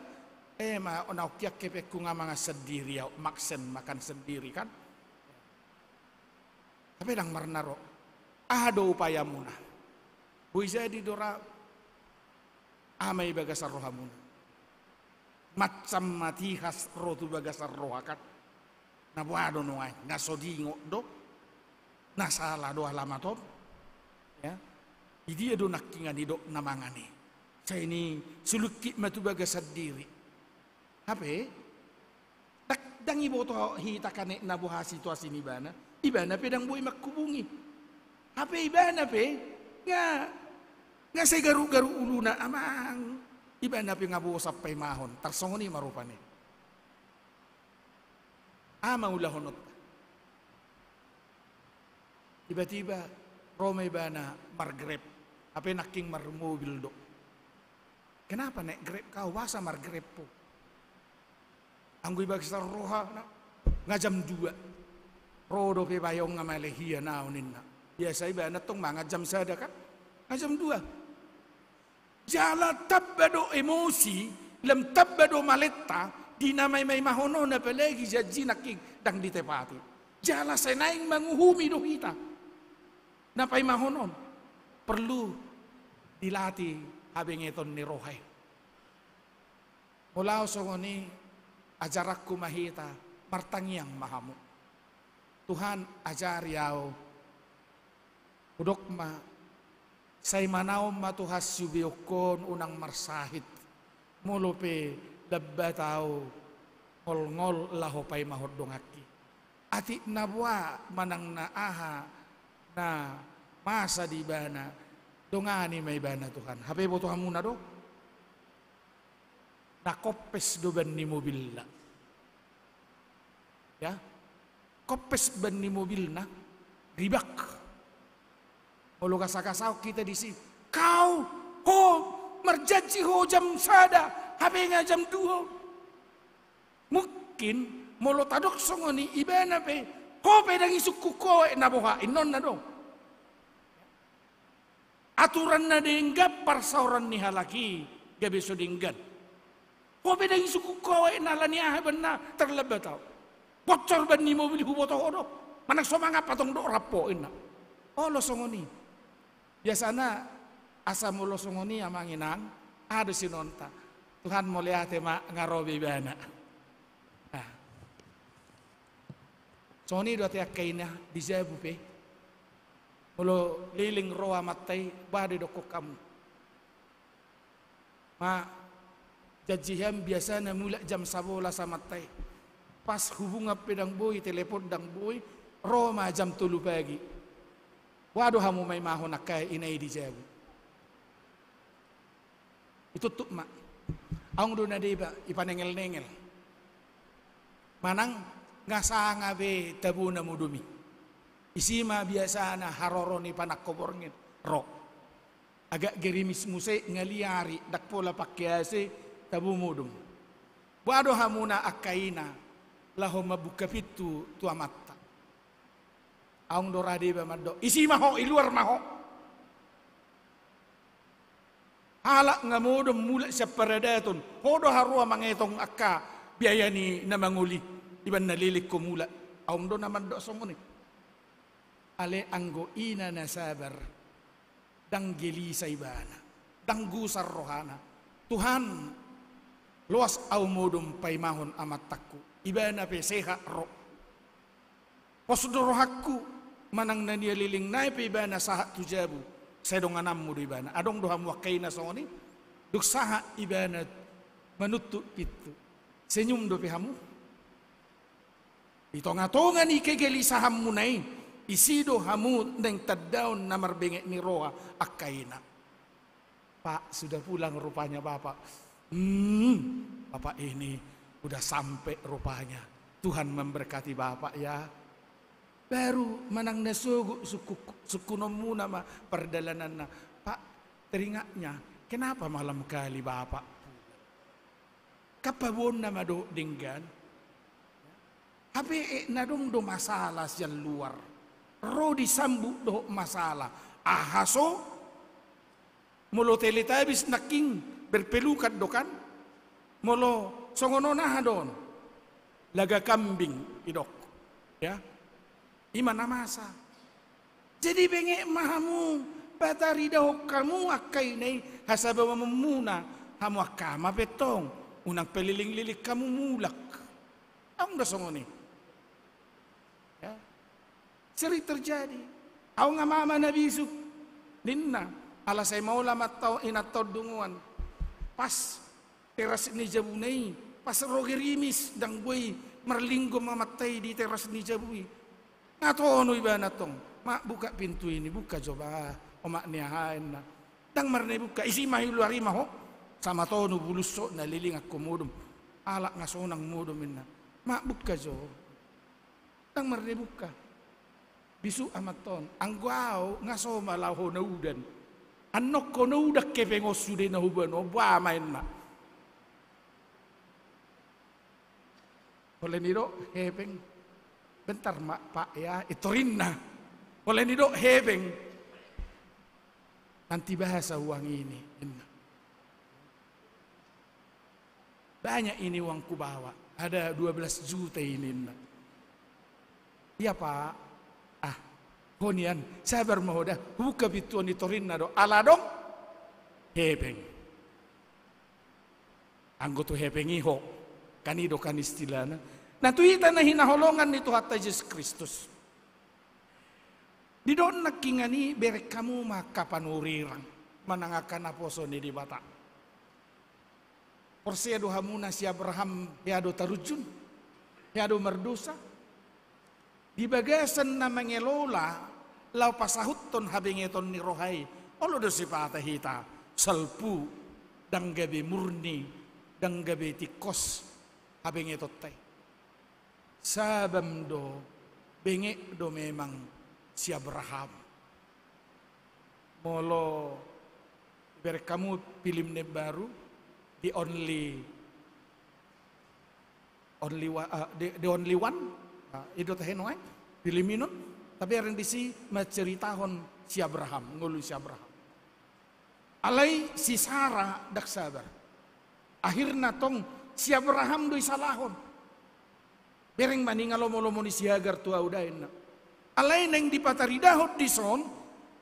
Eh, ma, na ungkap hepengku nga mangan sendiri au, maksen makan sendiri kan. Hape ndang marnaro. Aha do upayamuna? Boi jadi do ra, aha ma i bagasan rohamuna? Macam ma tihas ro tu bagasan roha kan. Na boha do nuaeng, nga so diingot do, na sala do alamat on. Ya. Di dia do nangkiningan didok na mangan i? Sai ni sulungkit ma tu bagasan diri. Hape, ndang, ndang iboto hita kanekna boha situasi ni ibana. Ibana pe ndang boi manghubungi. Hape ibana pe, nga, nga sai garuk-garuk uluna, amang. Ibana pe nga bosan paimahon, tarsongon i ma rupani. Aha ma ulahononta? Tiba-tiba, ro ma ibana margrab, hape nangkin marmobil do. Kenapa naik grab kau, boasa margrab ho? Anggo i bagasan rohana, nga jam dua. Ro dope bayo nga male hian au ninna. Biasa ibana tong mangan jam sada kan? Mangan jam dua. Jala tamba do emosi, lam tamba do maletta, di na maimaimahon on, apalagi janji nangkin ndang ditepati. Jala sai naeng manguhumi do hita. Na paimahon on, perlu dilatih habengeton ni roha i. Molo ahu songon i, ajaranku ma hita, martangiang ma hamu. Tuhan, ajari ahu. Hudok ma, sai manaon ma Tuhan siubeonhon unang marsahit. Molo pe lambat ahu ngolngol laho paimahon donganki. Atik na boha manang na aha na masa di ibana, dongani ma ibana Tuhan. Hape iboto hamuna do? Na koppes do ban ni mobilna. Ya. Koppes ban ni mobilna, ribak. Molo gasa-gasahon hita disi, kau, ho, marjanji ho jam sada, hape nga jam dua. Mungkin, molo tadok songon i, ibana pe, ho pe ndang isungkun ho aek na boha, inonna do. Aturan na denggan parsaoran ni halak i, gabe so denggan. Ho pe ndang isungkun ho aek na ala ni aha, ibana tarlambat ahu. Bocor ban ni mobil, huboto ho do. Manang so mangan pe tong do rap ho, inna. Olo songon i. Biasana asa molo songon i amang inang, aha do sinuanta? Tuhan mauliate ma, nga ro be ibana. Nah. Songon i do ate angka ina di jabu pe. Molo leleng ro amanta i, boha do didokkon hamu? Ma, janjian biasana mulak jam sabolas amanta i. Pas hubungan pe ndang boi, telepon ndang boi, ro ma jam tolu pagi. Boha do hamu maimahon angka ina i di jabu? Itutup ma. Adong do na deba, ipanengel-nengel. Manang nga sanga be tabona modom i. Isi ma biasana haroro ni panangko borngin ro. Agak gerimis muse, nga liari, ndang pola pake A C, tabo modom. Boha do hamuna angka ina laho mambuka pintu tu amanta? Adong do ra deba mandok, isi ma ho, i luar ma ho. Halak nga modom mulak sian paradaton, ho do haroa mangetong angka biaya ni na mangoli, iban na leleng ho mulak. Adong do na mandok songon i. Alai anggo ina na sabar, ndang gelisah ibana, ndang gusar rohana. Tuhan, loas ahu modom paimahon amantangku, ibana pe sehat ro. Pos do rohangku, manang na nia leleng nai pe ibana sahat tu jabu, sai dongananmu do ibana. Adong do hamu angka ina songon i? Dung sahat ibana manutup pintu, senyum dope hamu? Di tonga-tonga ni kegelisahanmuna i, isi do hamu naeng tandaon na marbenget ni roha angka ina. Pak, sudah pulang rupanya Bapak. Hmm, Bapak ini udah sampe rupanya. Tuhan memberkati Bapak ya. Baru manang na sogot sungkun-, sungkunonmuna ma pardalananna. Pak, teringatnya, kenapa malam kali Bapak pulang? Kan paboaonna ma dohot denggan. Hape, eh, na adong do masalah sian luar. Ro disambut dohot masalah. Aha so? Molo Teletubbies nangkin berpelukan do kan? Molo songon on aha do on? Laga kambing didok. Ya. I ma na masa. Jadi benget ma hamu, pataridahon hamu angka ina i hasabaonmuna, hamu angka ama pe tong, unang pe leleng-leleng hamu mulak. Adong do songon i. Ya. Sering terjadi. Adong amang na bisuk, ninna, ala sai maol amanta, inanta on dungoan. Pas teras ni jabuna i, pas ro gerimis, ndang boi marlinggo amanta i di teras ni jabu i. Nga tonu ibana tong, Mak, buka pintu ini, buka jo bah, omak ni aha, inna. Ndang marnai buka, isi ma i luar, i ma ho. Sama tonu bulusok na leleng angka modom. Halak nga sonang modom, inna. Mak, buka jo. Ndang marnai buka. Bisuk amanta on, anggo ahu nga so ma laho na udan. Annon ho na udan hepeng on sude na huboan on, boha ma, inna. Molo nidok hepeng, bentar Mak, Pak ya, i torinna. Molo nidok hepeng, nanti bahasa uang ini, ninna. Banyak ini uang kubawa, ada dua belas juta ini, ninna. Iya, Pak. Ah, ho nian, sabar ma ho da, hubuka pintu on, i torinna do, ala adong hepeng. Anggo tu hepeng i ho, kan i do kan istilahna. Nah, tu hita na hinaholongan ni Tuhanta Jesus Kristus, didok nangkiningan i, bereng hamu ma angka panurirang manang angka naposo ni Debata. Porsea do hamuna si Abraham hea do tarunjun, hea do mardosa? Di bagasan na mangelola laho pasahuthon habengeton ni roha i, olo do sipata hita salpu, ndang gabe murni, ndang gabe tingkos habengetonta i. Sabam do, benget do memang si Abraham. Molo ibereng hamu film na imbaru, The Only, Only Wa-, ah, The, The Only One, ah, i do tahe nuaeng film i non, tabereng disi manceritahon si Abraham, ngolu si Abraham. Alai si Sara ndang sabar. Akhirna tong si Abraham do isalahon. Bereng ma ninna lomo-lomo ni si Hagar tu ahu da, ninna. Alai naeng dipataridahon dison,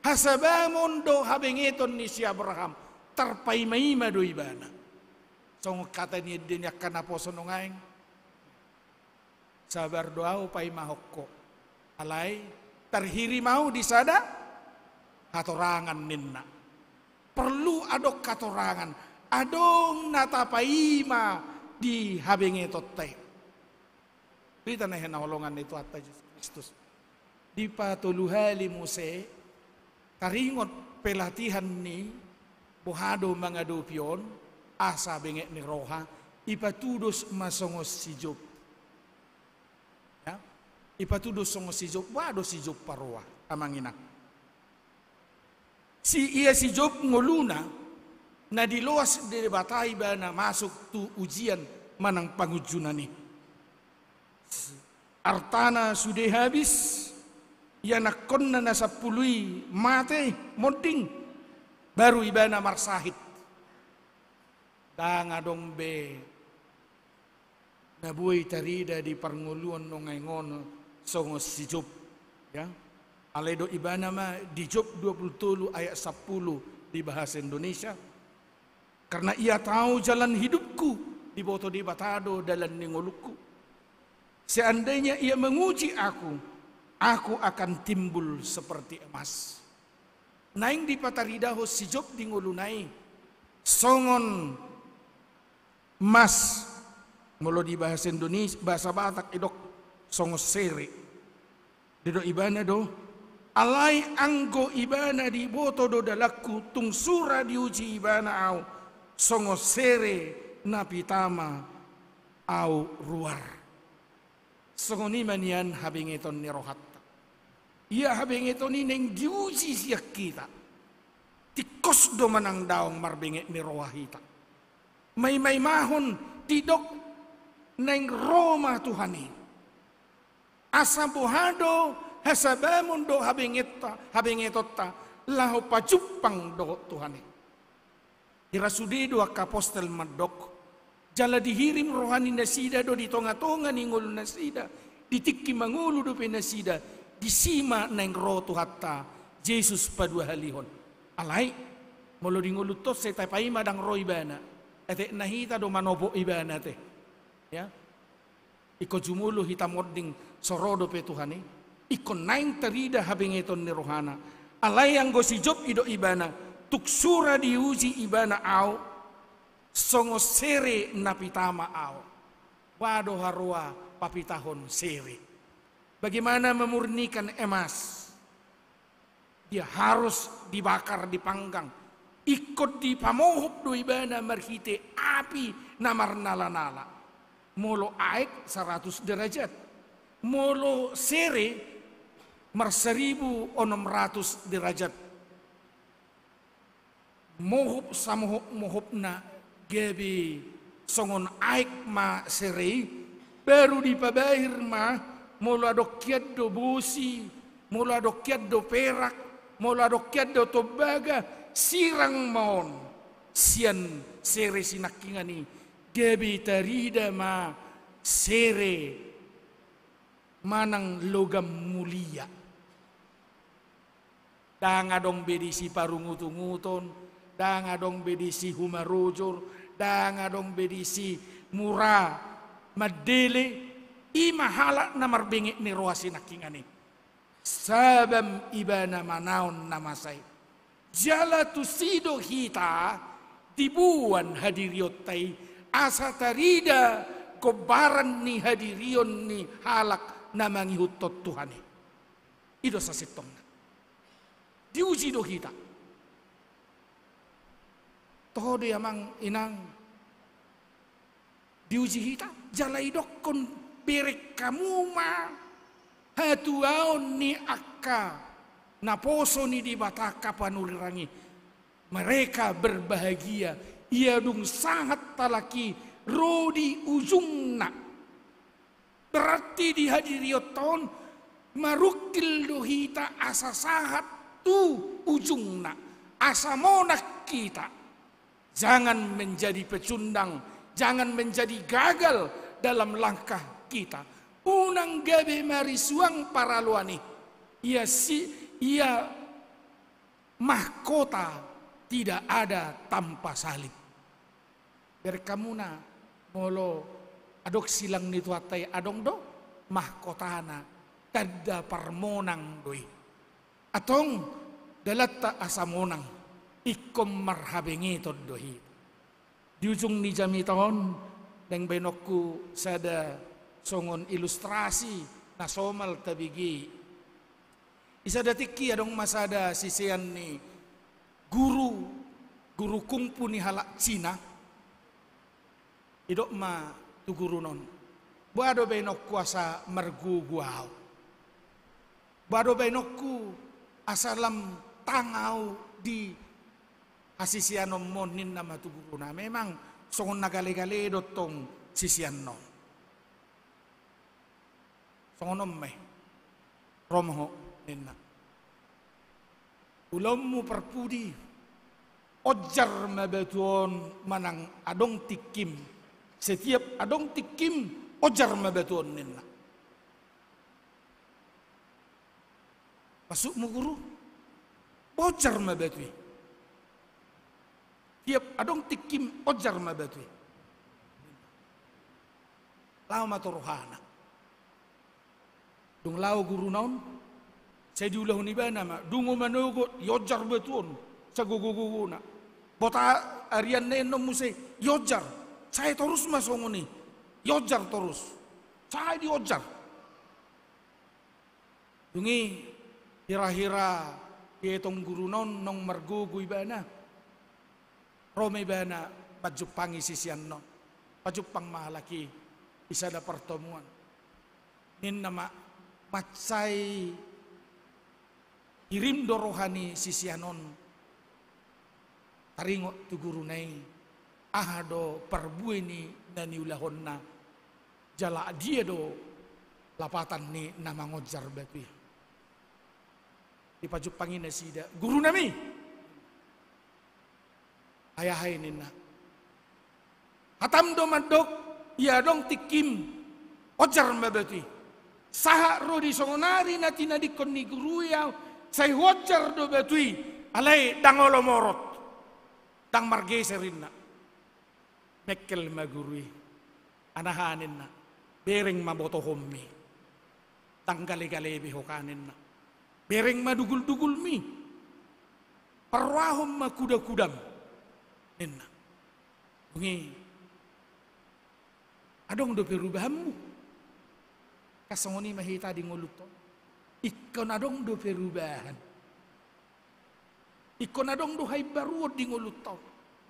hasabamon dohot habengeton ni si Abraham, tarpaima-ima do ibana. Songon hata ni ende ni angka naposo nuaeng. Sabar do ahu paimahon ho. Alai tarhirim ahu di sada hatorangan, ninna. Porlu adong hatorangan, adong na tapaima di habengetonta i. Hita na hinaholongan ni Tuhanta Jesus Kristus. Dipatolu hali muse taringot pelatihan ni boha do mangadopi on, asa benget ni roha, ipatudos ma songon si Job. Ya? Ipatudos songon si Job, boha do si Job paroa, amang inang. Si, ia si Job ngoluna, na diloas Debata ibana masuk tu ujian manang pangunjunan i. Artana sude habis, ianakkonna na sampulu i mate, monding, baru ibana marsahit. Ndang adong be na boi tarida di parngoluon nuaeng on songon si Job. Ya. Alai didok ibana ma di Job dua pulu tolu ayat sampulu di bahasa Indonesia, "Karena Ia tahu jalan hidupku," diboto Debata do dalan ni ngolungku. "Seandainya Ia menguji aku, aku akan timbul seperti emas." Naeng dipataridahon si Job di ngoluna i songon emas, molo di bahasa Indonesia, bahasa Batak didok songon sere. Didok ibana do, "Alai anggo ibana diboto do dalanku, tung sura diuji ibana ahu, songon sere na pitama ahu ruar." Songon i ma nian habengeton ni rohanta. Ia habengeton i naeng diuji sian hita. Tingkos do manang daong marbenget ni roha hita. Maimaimahon didok naeng ro ma Tuhan i. Asa boha do hasabamon dohot habengetta, habengetonta, laho pajumpang dohot Tuhan i. Hira sude do angka apostel mandok, jala dihirim roha ni nasida do di tongatonga ni ngolu nasida, di tingki mangolu dope nasida, disi ma naeng ro Tuhanta Jesus paduahalihon. Alai, molo di ngolunta on sai tapaima ndang ro ibana, etekna hita do manopot ibana ate. Ya. Ingkon jumolo hita monding so ro dope Tuhan i, ingkon naeng tarida habengeton ni rohana. Alai anggo si Job didok ibana, tung sura diuji ibana ahu, songon sere na pitama ahu. Boha do haroa papitahon sere? Bagaimana memurnikan emas? Dia harus dibakar, dipanggang. Ingkon dipamohop do ibana marhite api na marnalanala. Molo aek saratus derajat. Molo sere marsaribu onom ratus derajat. Mohop samohopmohopna gabe songon aek ma sere i, baru dipabahen ma, molo adong hian do bosi, Molo adong hian do perak, molo adong hian do tombaga, sirang ma on sian sere sinangkingan i, gabe tarida ma sere manang logam mulia. Ndang adong be disi parungutunguton, ndang adong be disi humarojor, ndang adong be disi mura mandele, i ma halak na marbengek ni roha sinangkingan i. Sabam ibana manaon na masa i. Jala tusi do hita diboan hadirionta i, asa tarida gombaran ni hadirion ni halak na mangihuthon Tuhan i. I do sasintongna. Diuji do hita. Toho do i amang inang, diuji hita, jala idokkon bereng hamu ma hatuaon ni angka naposo ni Debata angka panurirang i. Mereka berbahagia, ia dung sahat halak i ro di ujungna. Berarti di hadirionta on marungkil do hita asa sahat tu ujungna, asa monang hita. Jangan menjadi pecundang, jangan menjadi gagal dalam langkah kita. Unang gabe marisuang paraloan i. Ia si, ia mahkota tidak ada tanpa salib. Bereng hamu na, molo adong silang ni Tuhanta i, adong do mahkotana, tanda parmonang do i. Antong dalanta asa monang, ingkon marhabengeton do hita. Di ujung ni jamita on, naeng baenonku sada songon ilustrasi na somal tabege i. Di sada tingki adong ma sada sisean ni guru, guru kungfu ni halak Cina. Didok ma tu guruna on, boha do baenonku asa margogo ahu? Boha do baenonku asa lam tang ahu di hasiseanonmu on, ninna ma tu guruna. Memang songon na galegale do tong siseanna on. Songon on ma i. Ro ma ho, ninna. Ulaonmu parpudi, ojar ma batu on manang adong tingkim. Setiap adong tingkim, ojar ma batu on, ninna. Maksudmu guru? Ojar ma batu i. Tiap adong tingkim, ojar ma batu i. Laho ma tu rohana. Dung laho guruna on, sai diulahon ibana ma, dung manogot, iojar batu on sagogogogona. Bota arian na enom muse, iojar. Sai torus ma songon i, iojar torus. Sai diojar. Dung i hira-hira dietong guruna on naung margogo ibana. Ro ma ibana manjumpangi siseanna on. Pajumpang ma halak i di sada partomuan. Ninna ma, mansai hirim do roha ni sisean on taringot tu guruna i, aha do parbue ni na niulahonna, jala dia do lapatan ni na mangonjar batu i. Dipajumpang i nasida, gurunami. Ai aha i ninna. Hatam do mandok, ia adong tingkim, ojar ma batu i. Sahat ro di songon ari na tinadingkon ni guru i ahu, sai huojar do batu i, alai ndang olo morot. Ndang margeser inna. Mengkel ma guru i. Anaha ninna. Bereng ma botohonmi. Ndang galegale be ho ka ninna. Bereng ma duguldugulmi. Parrohahon ma kudakudam. Ninna. Dung i. Adong do perubahanmu. Kan songon i ma hita di ngolunta on. Ingkon adong do perubahan. Ingkon adong do haimbaruon di ngolunta on.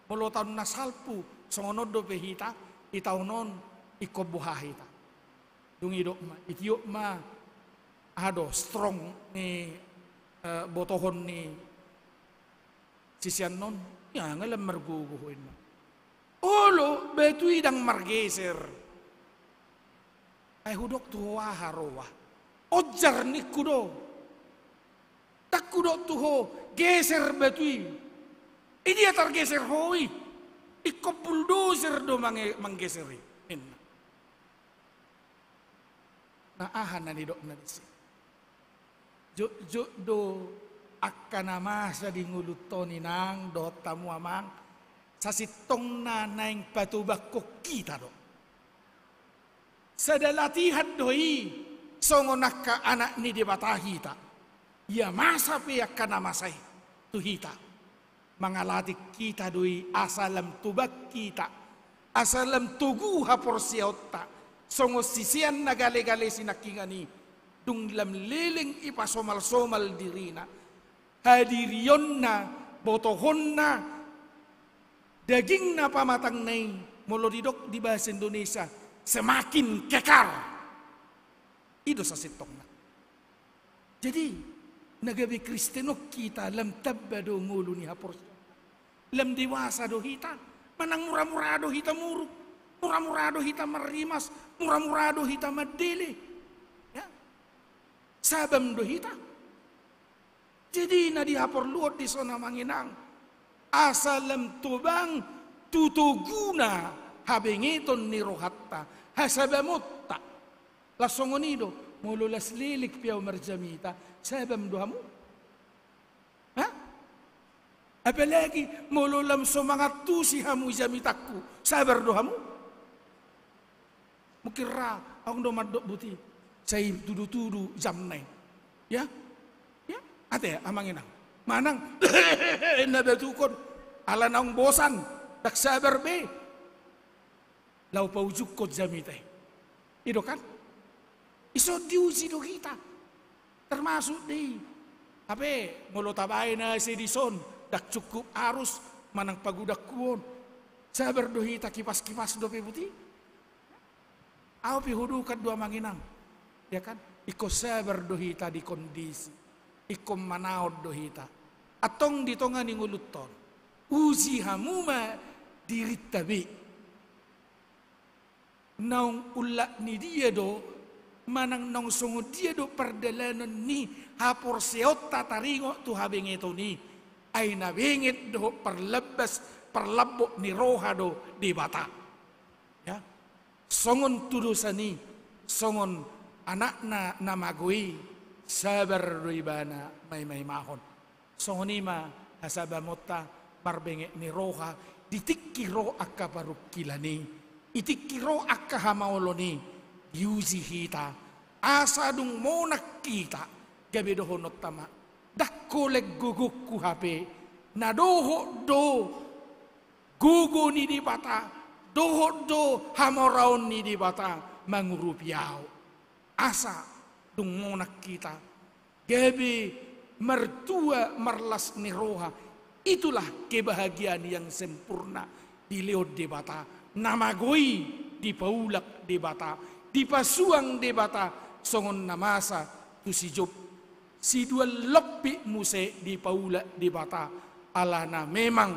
Molo taon na salpu, songon on dope hita, di taon on, ingkon boha hita. Dung i dok ma, itiop ma, aha do, strong ni, eh, botohon ni sisean on, ia nga lam margogo ho inna. Olo, batu i ndang margeser. Ai hudok tu ho aha roha. Ojar ningku do. Ndang hudok tu ho, geser batu i. Idia targeser ho i? Ingkon buldoser do mange-, manggeser i, ninna. Na aha na nidokna disi? Jotjot do angka na masa di ngolunta on, inang, dohot hamu, amang, sasintongna naeng patubakkon hita do. Sada latihan do i, songon angka anak ni Debata hita. Ia masa pe angka na masa i tu hita. Mangalatihon hita do i asa lam tobang hita, asa lam togu haporseaonta, songon sisean na galegale sinangkingan i, dung lam leleng ipasomalsomal dirina, hadirionna, botohonna, dagingna, pamatangna i, molo didok di bahasa Indonesia, semakin kekar. I do sasintongna. Jadi, na gabe Kristen on hita, lam tamba do ngolu ni haporseaon. Lam dewasa do hita, manang muramura do hita muruk, muramura do hita marrimas, muramura do hita mandele. Ya. Sabam do hita. Jadi na dihaporluhon dison, amang inang, asa lam tobang tu toguna habengeton ni rohanta, hasabamonta. Laos songon i do, molo las leleng pe ahu marjamita, sabam do hamu? Ha? Apalagi molo lam so mangantusi hamu i jamitangku, sabar do hamu? Mungkin ra, adong do mandok buti, sai tudutudu jamna i. Ya? Ya? Ate, amang inang. Manang na batuhon, ala naung bosan, ndang sabar be laho paujunghon jamita i. I do kan? Dison diuji do hita. Termasuk do i. Hape molo tabaen asa dison, ndang cukup arus manang pagodanghu on, sabar do hita, kipas-kipas dope buti. Ahu pe hudok do, amang inang. Ya kan? Ingkon sabar do hita di kondisi. Ingkon manaon do hita. Antong di tonga ni ngolunta on, uji hamu ma dirinta be. Naung unlak ni dia do, manang naung songon dia do pardalanan ni haporseaonta taringot tu habengeton i, ai na benget dohot parlambas, parlambot ni roha do Debata. Ya. Songon tudosan i, songon anakna na mago i, sabar do ibana maimaimahon. Songon i ma hasabamonta marbenget ni roha, di tingki ro angka parungkilan i, di tingki ro angka hamaolon i, diuji hita, asa dung monang hita, gabe dohononta ma, ndang holan gogongku hape, na dohot do gogo ni Debata, dohot do hamoraon ni Debata mangurupi ahu. Asa dung monang hita, gabe martua marlas ni roha. Itulah kebahagiaan yang sempurna dilehon Debata. Na mago i dipaulak Debata, dipasuang Debata, songon na masa tu si Job. Siduan lompit muse dipaulak Debata, alana memang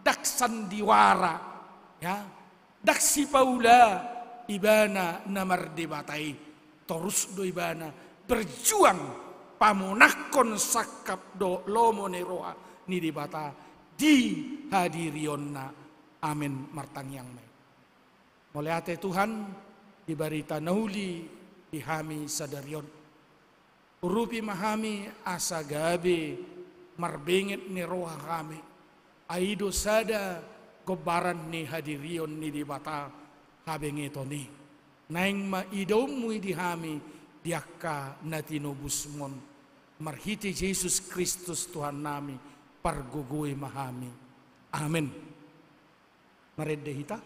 ndang sandiwara, ya, ndang sipaula ibana na mardebata i. Torus do ibana berjuang pamonangkon sangkap dohot lomo ni roha ni Debata di hadirionna. Amen. Martangiang ma hita. Mauliate Tuhan, di barita na uli di hami sadari on. Urupi ma hami asa gabe marbenget ni roha hami. Ai i do sada gombaran ni hadirion ni Debata, habengeton i. Naeng ma idaonmu i di hami di angka na tinobusmu on. Marhite Jesus Kristus Tuhannami, pargogoi ma hami. Amen. Marende hita.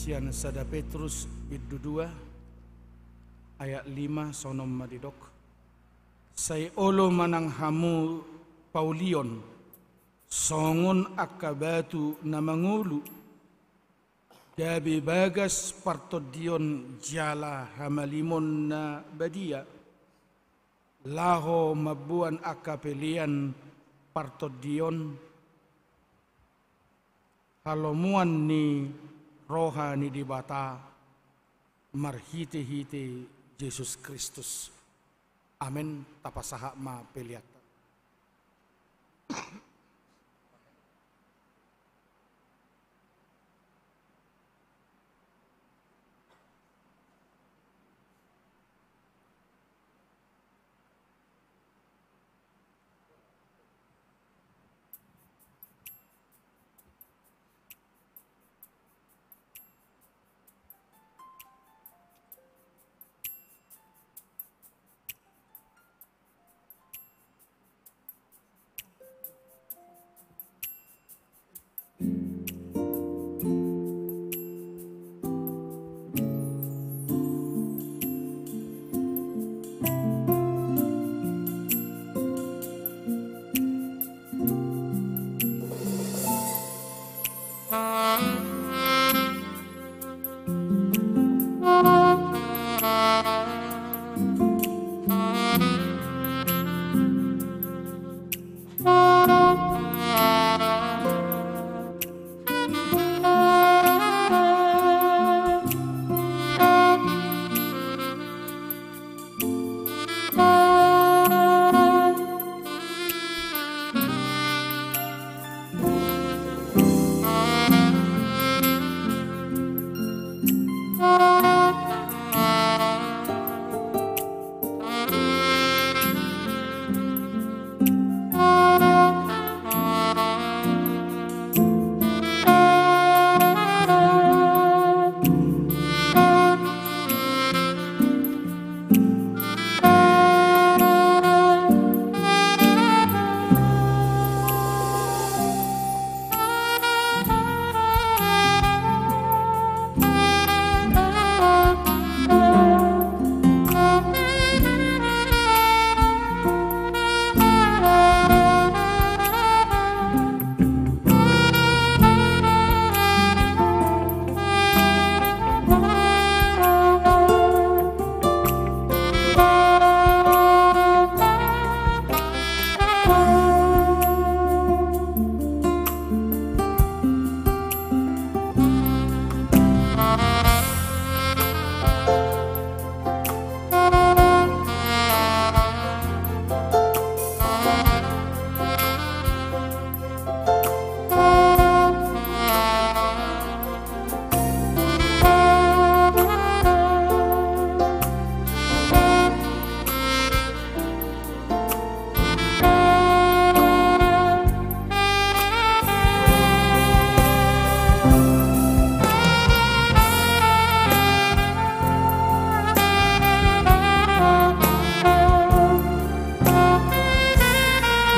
Sian sada Petrus bindu dua ayat lima, songon on ma didok: Sai olo ma nang hamu paulion, songon angka batu na mangolu, gabe bagas partondion jala hamalimon na badia, laho mamboan angka pelean partondion, halomoan ni roha ni Debata marhitehite Jesus Kristus. Amen. Tapasahat ma peleanta.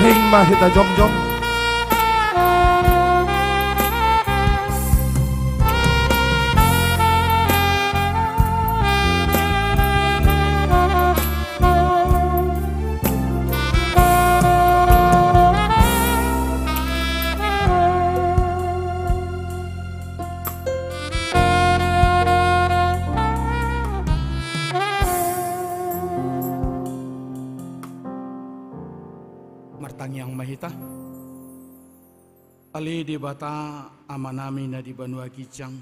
Hei ma hita jongjong. Martangiang ma hita. Ale Debata, Amanami na di banua ginjang,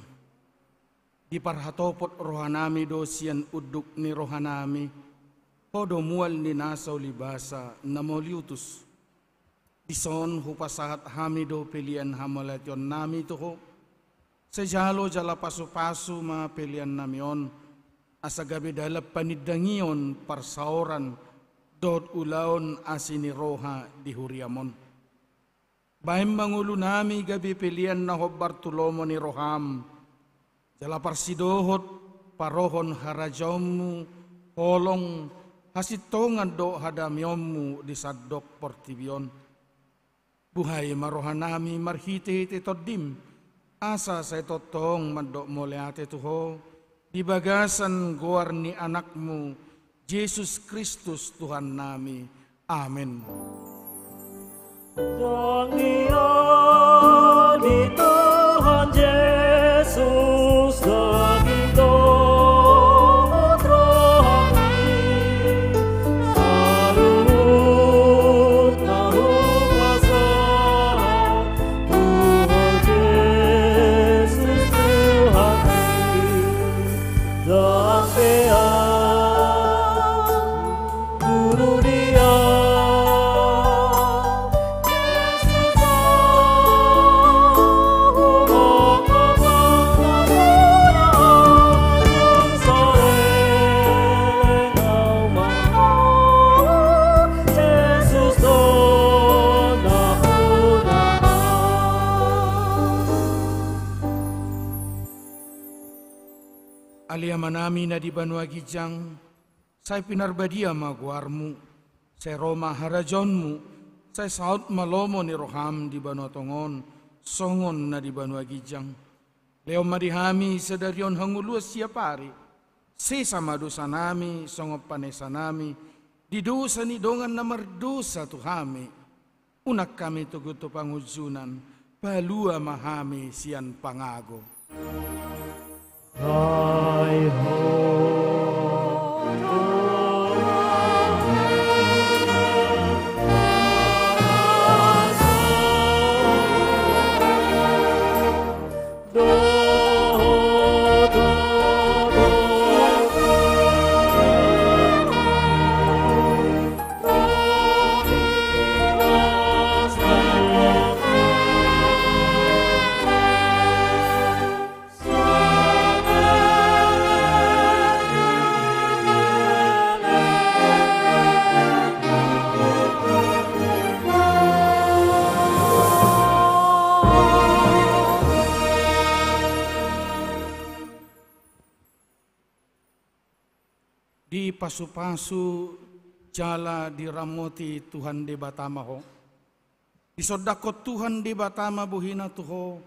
diparhatopot rohanami do sian unduk ni rohanami Ho do mual ni nasa ulibasa na mauliutus. Dison hupasahat hami do pelean hamauliateionnami tu Ho. Sai jalo jala pasupasu ma peleannami on, asa gabe dalan panindangion parsaoran dohot ulaon asi ni roha di huriaM on. Baen ma ngolunami gabe pelean na hombar tu lomo ni rohaM, jala parsidohot parohon harajaonMu holong hasintongan dohot hadameonMu di sandok portibi on. Buhai ma rohanami marhitehite TondiM, asa sai tongtong mandok mauliate tu Ho, di bagasan goar ni Anakmu, Jesus Kristus Tuhannami. Amen. Dang dia di Tuhan Jesus daging dohot rohani, saluhut na hupasahat Tuhan Jesus Tuhan. Dang be au guru dia Jesus. Ale Amanami na di banua ginjang, sai pinarbadia ma goarmu, sai ro ma harajaonmu, sai saut ma lomo ni roham di banua tonga on, songon na di banua ginjang. Lehon ma di hami sadari on hangoluan siapari, sesa ma dosanami, songon panesanami di dosa ni dongan na mardosa tu hami. Unang hami togu tu pangunjunan, palua ma hami sian pangago. Ai ho. Dipasupasu jala diramoti Tuhan Debata ma ho. Disondangkon Tuhan Debata ma bohina tu ho,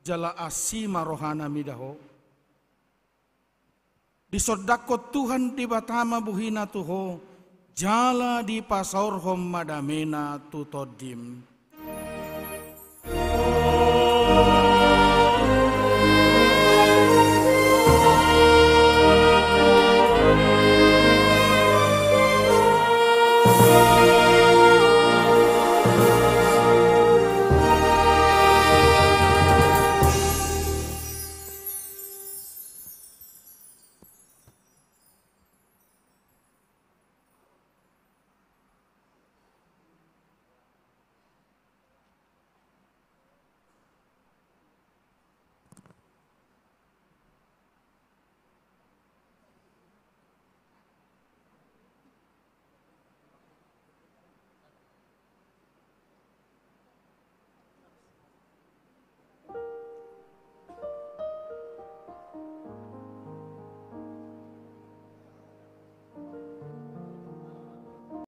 jala asi ma rohana mida ho. Disondangkon Tuhan Debata ma bohina tu ho, jala dipasaorhon ma damena tu tondim.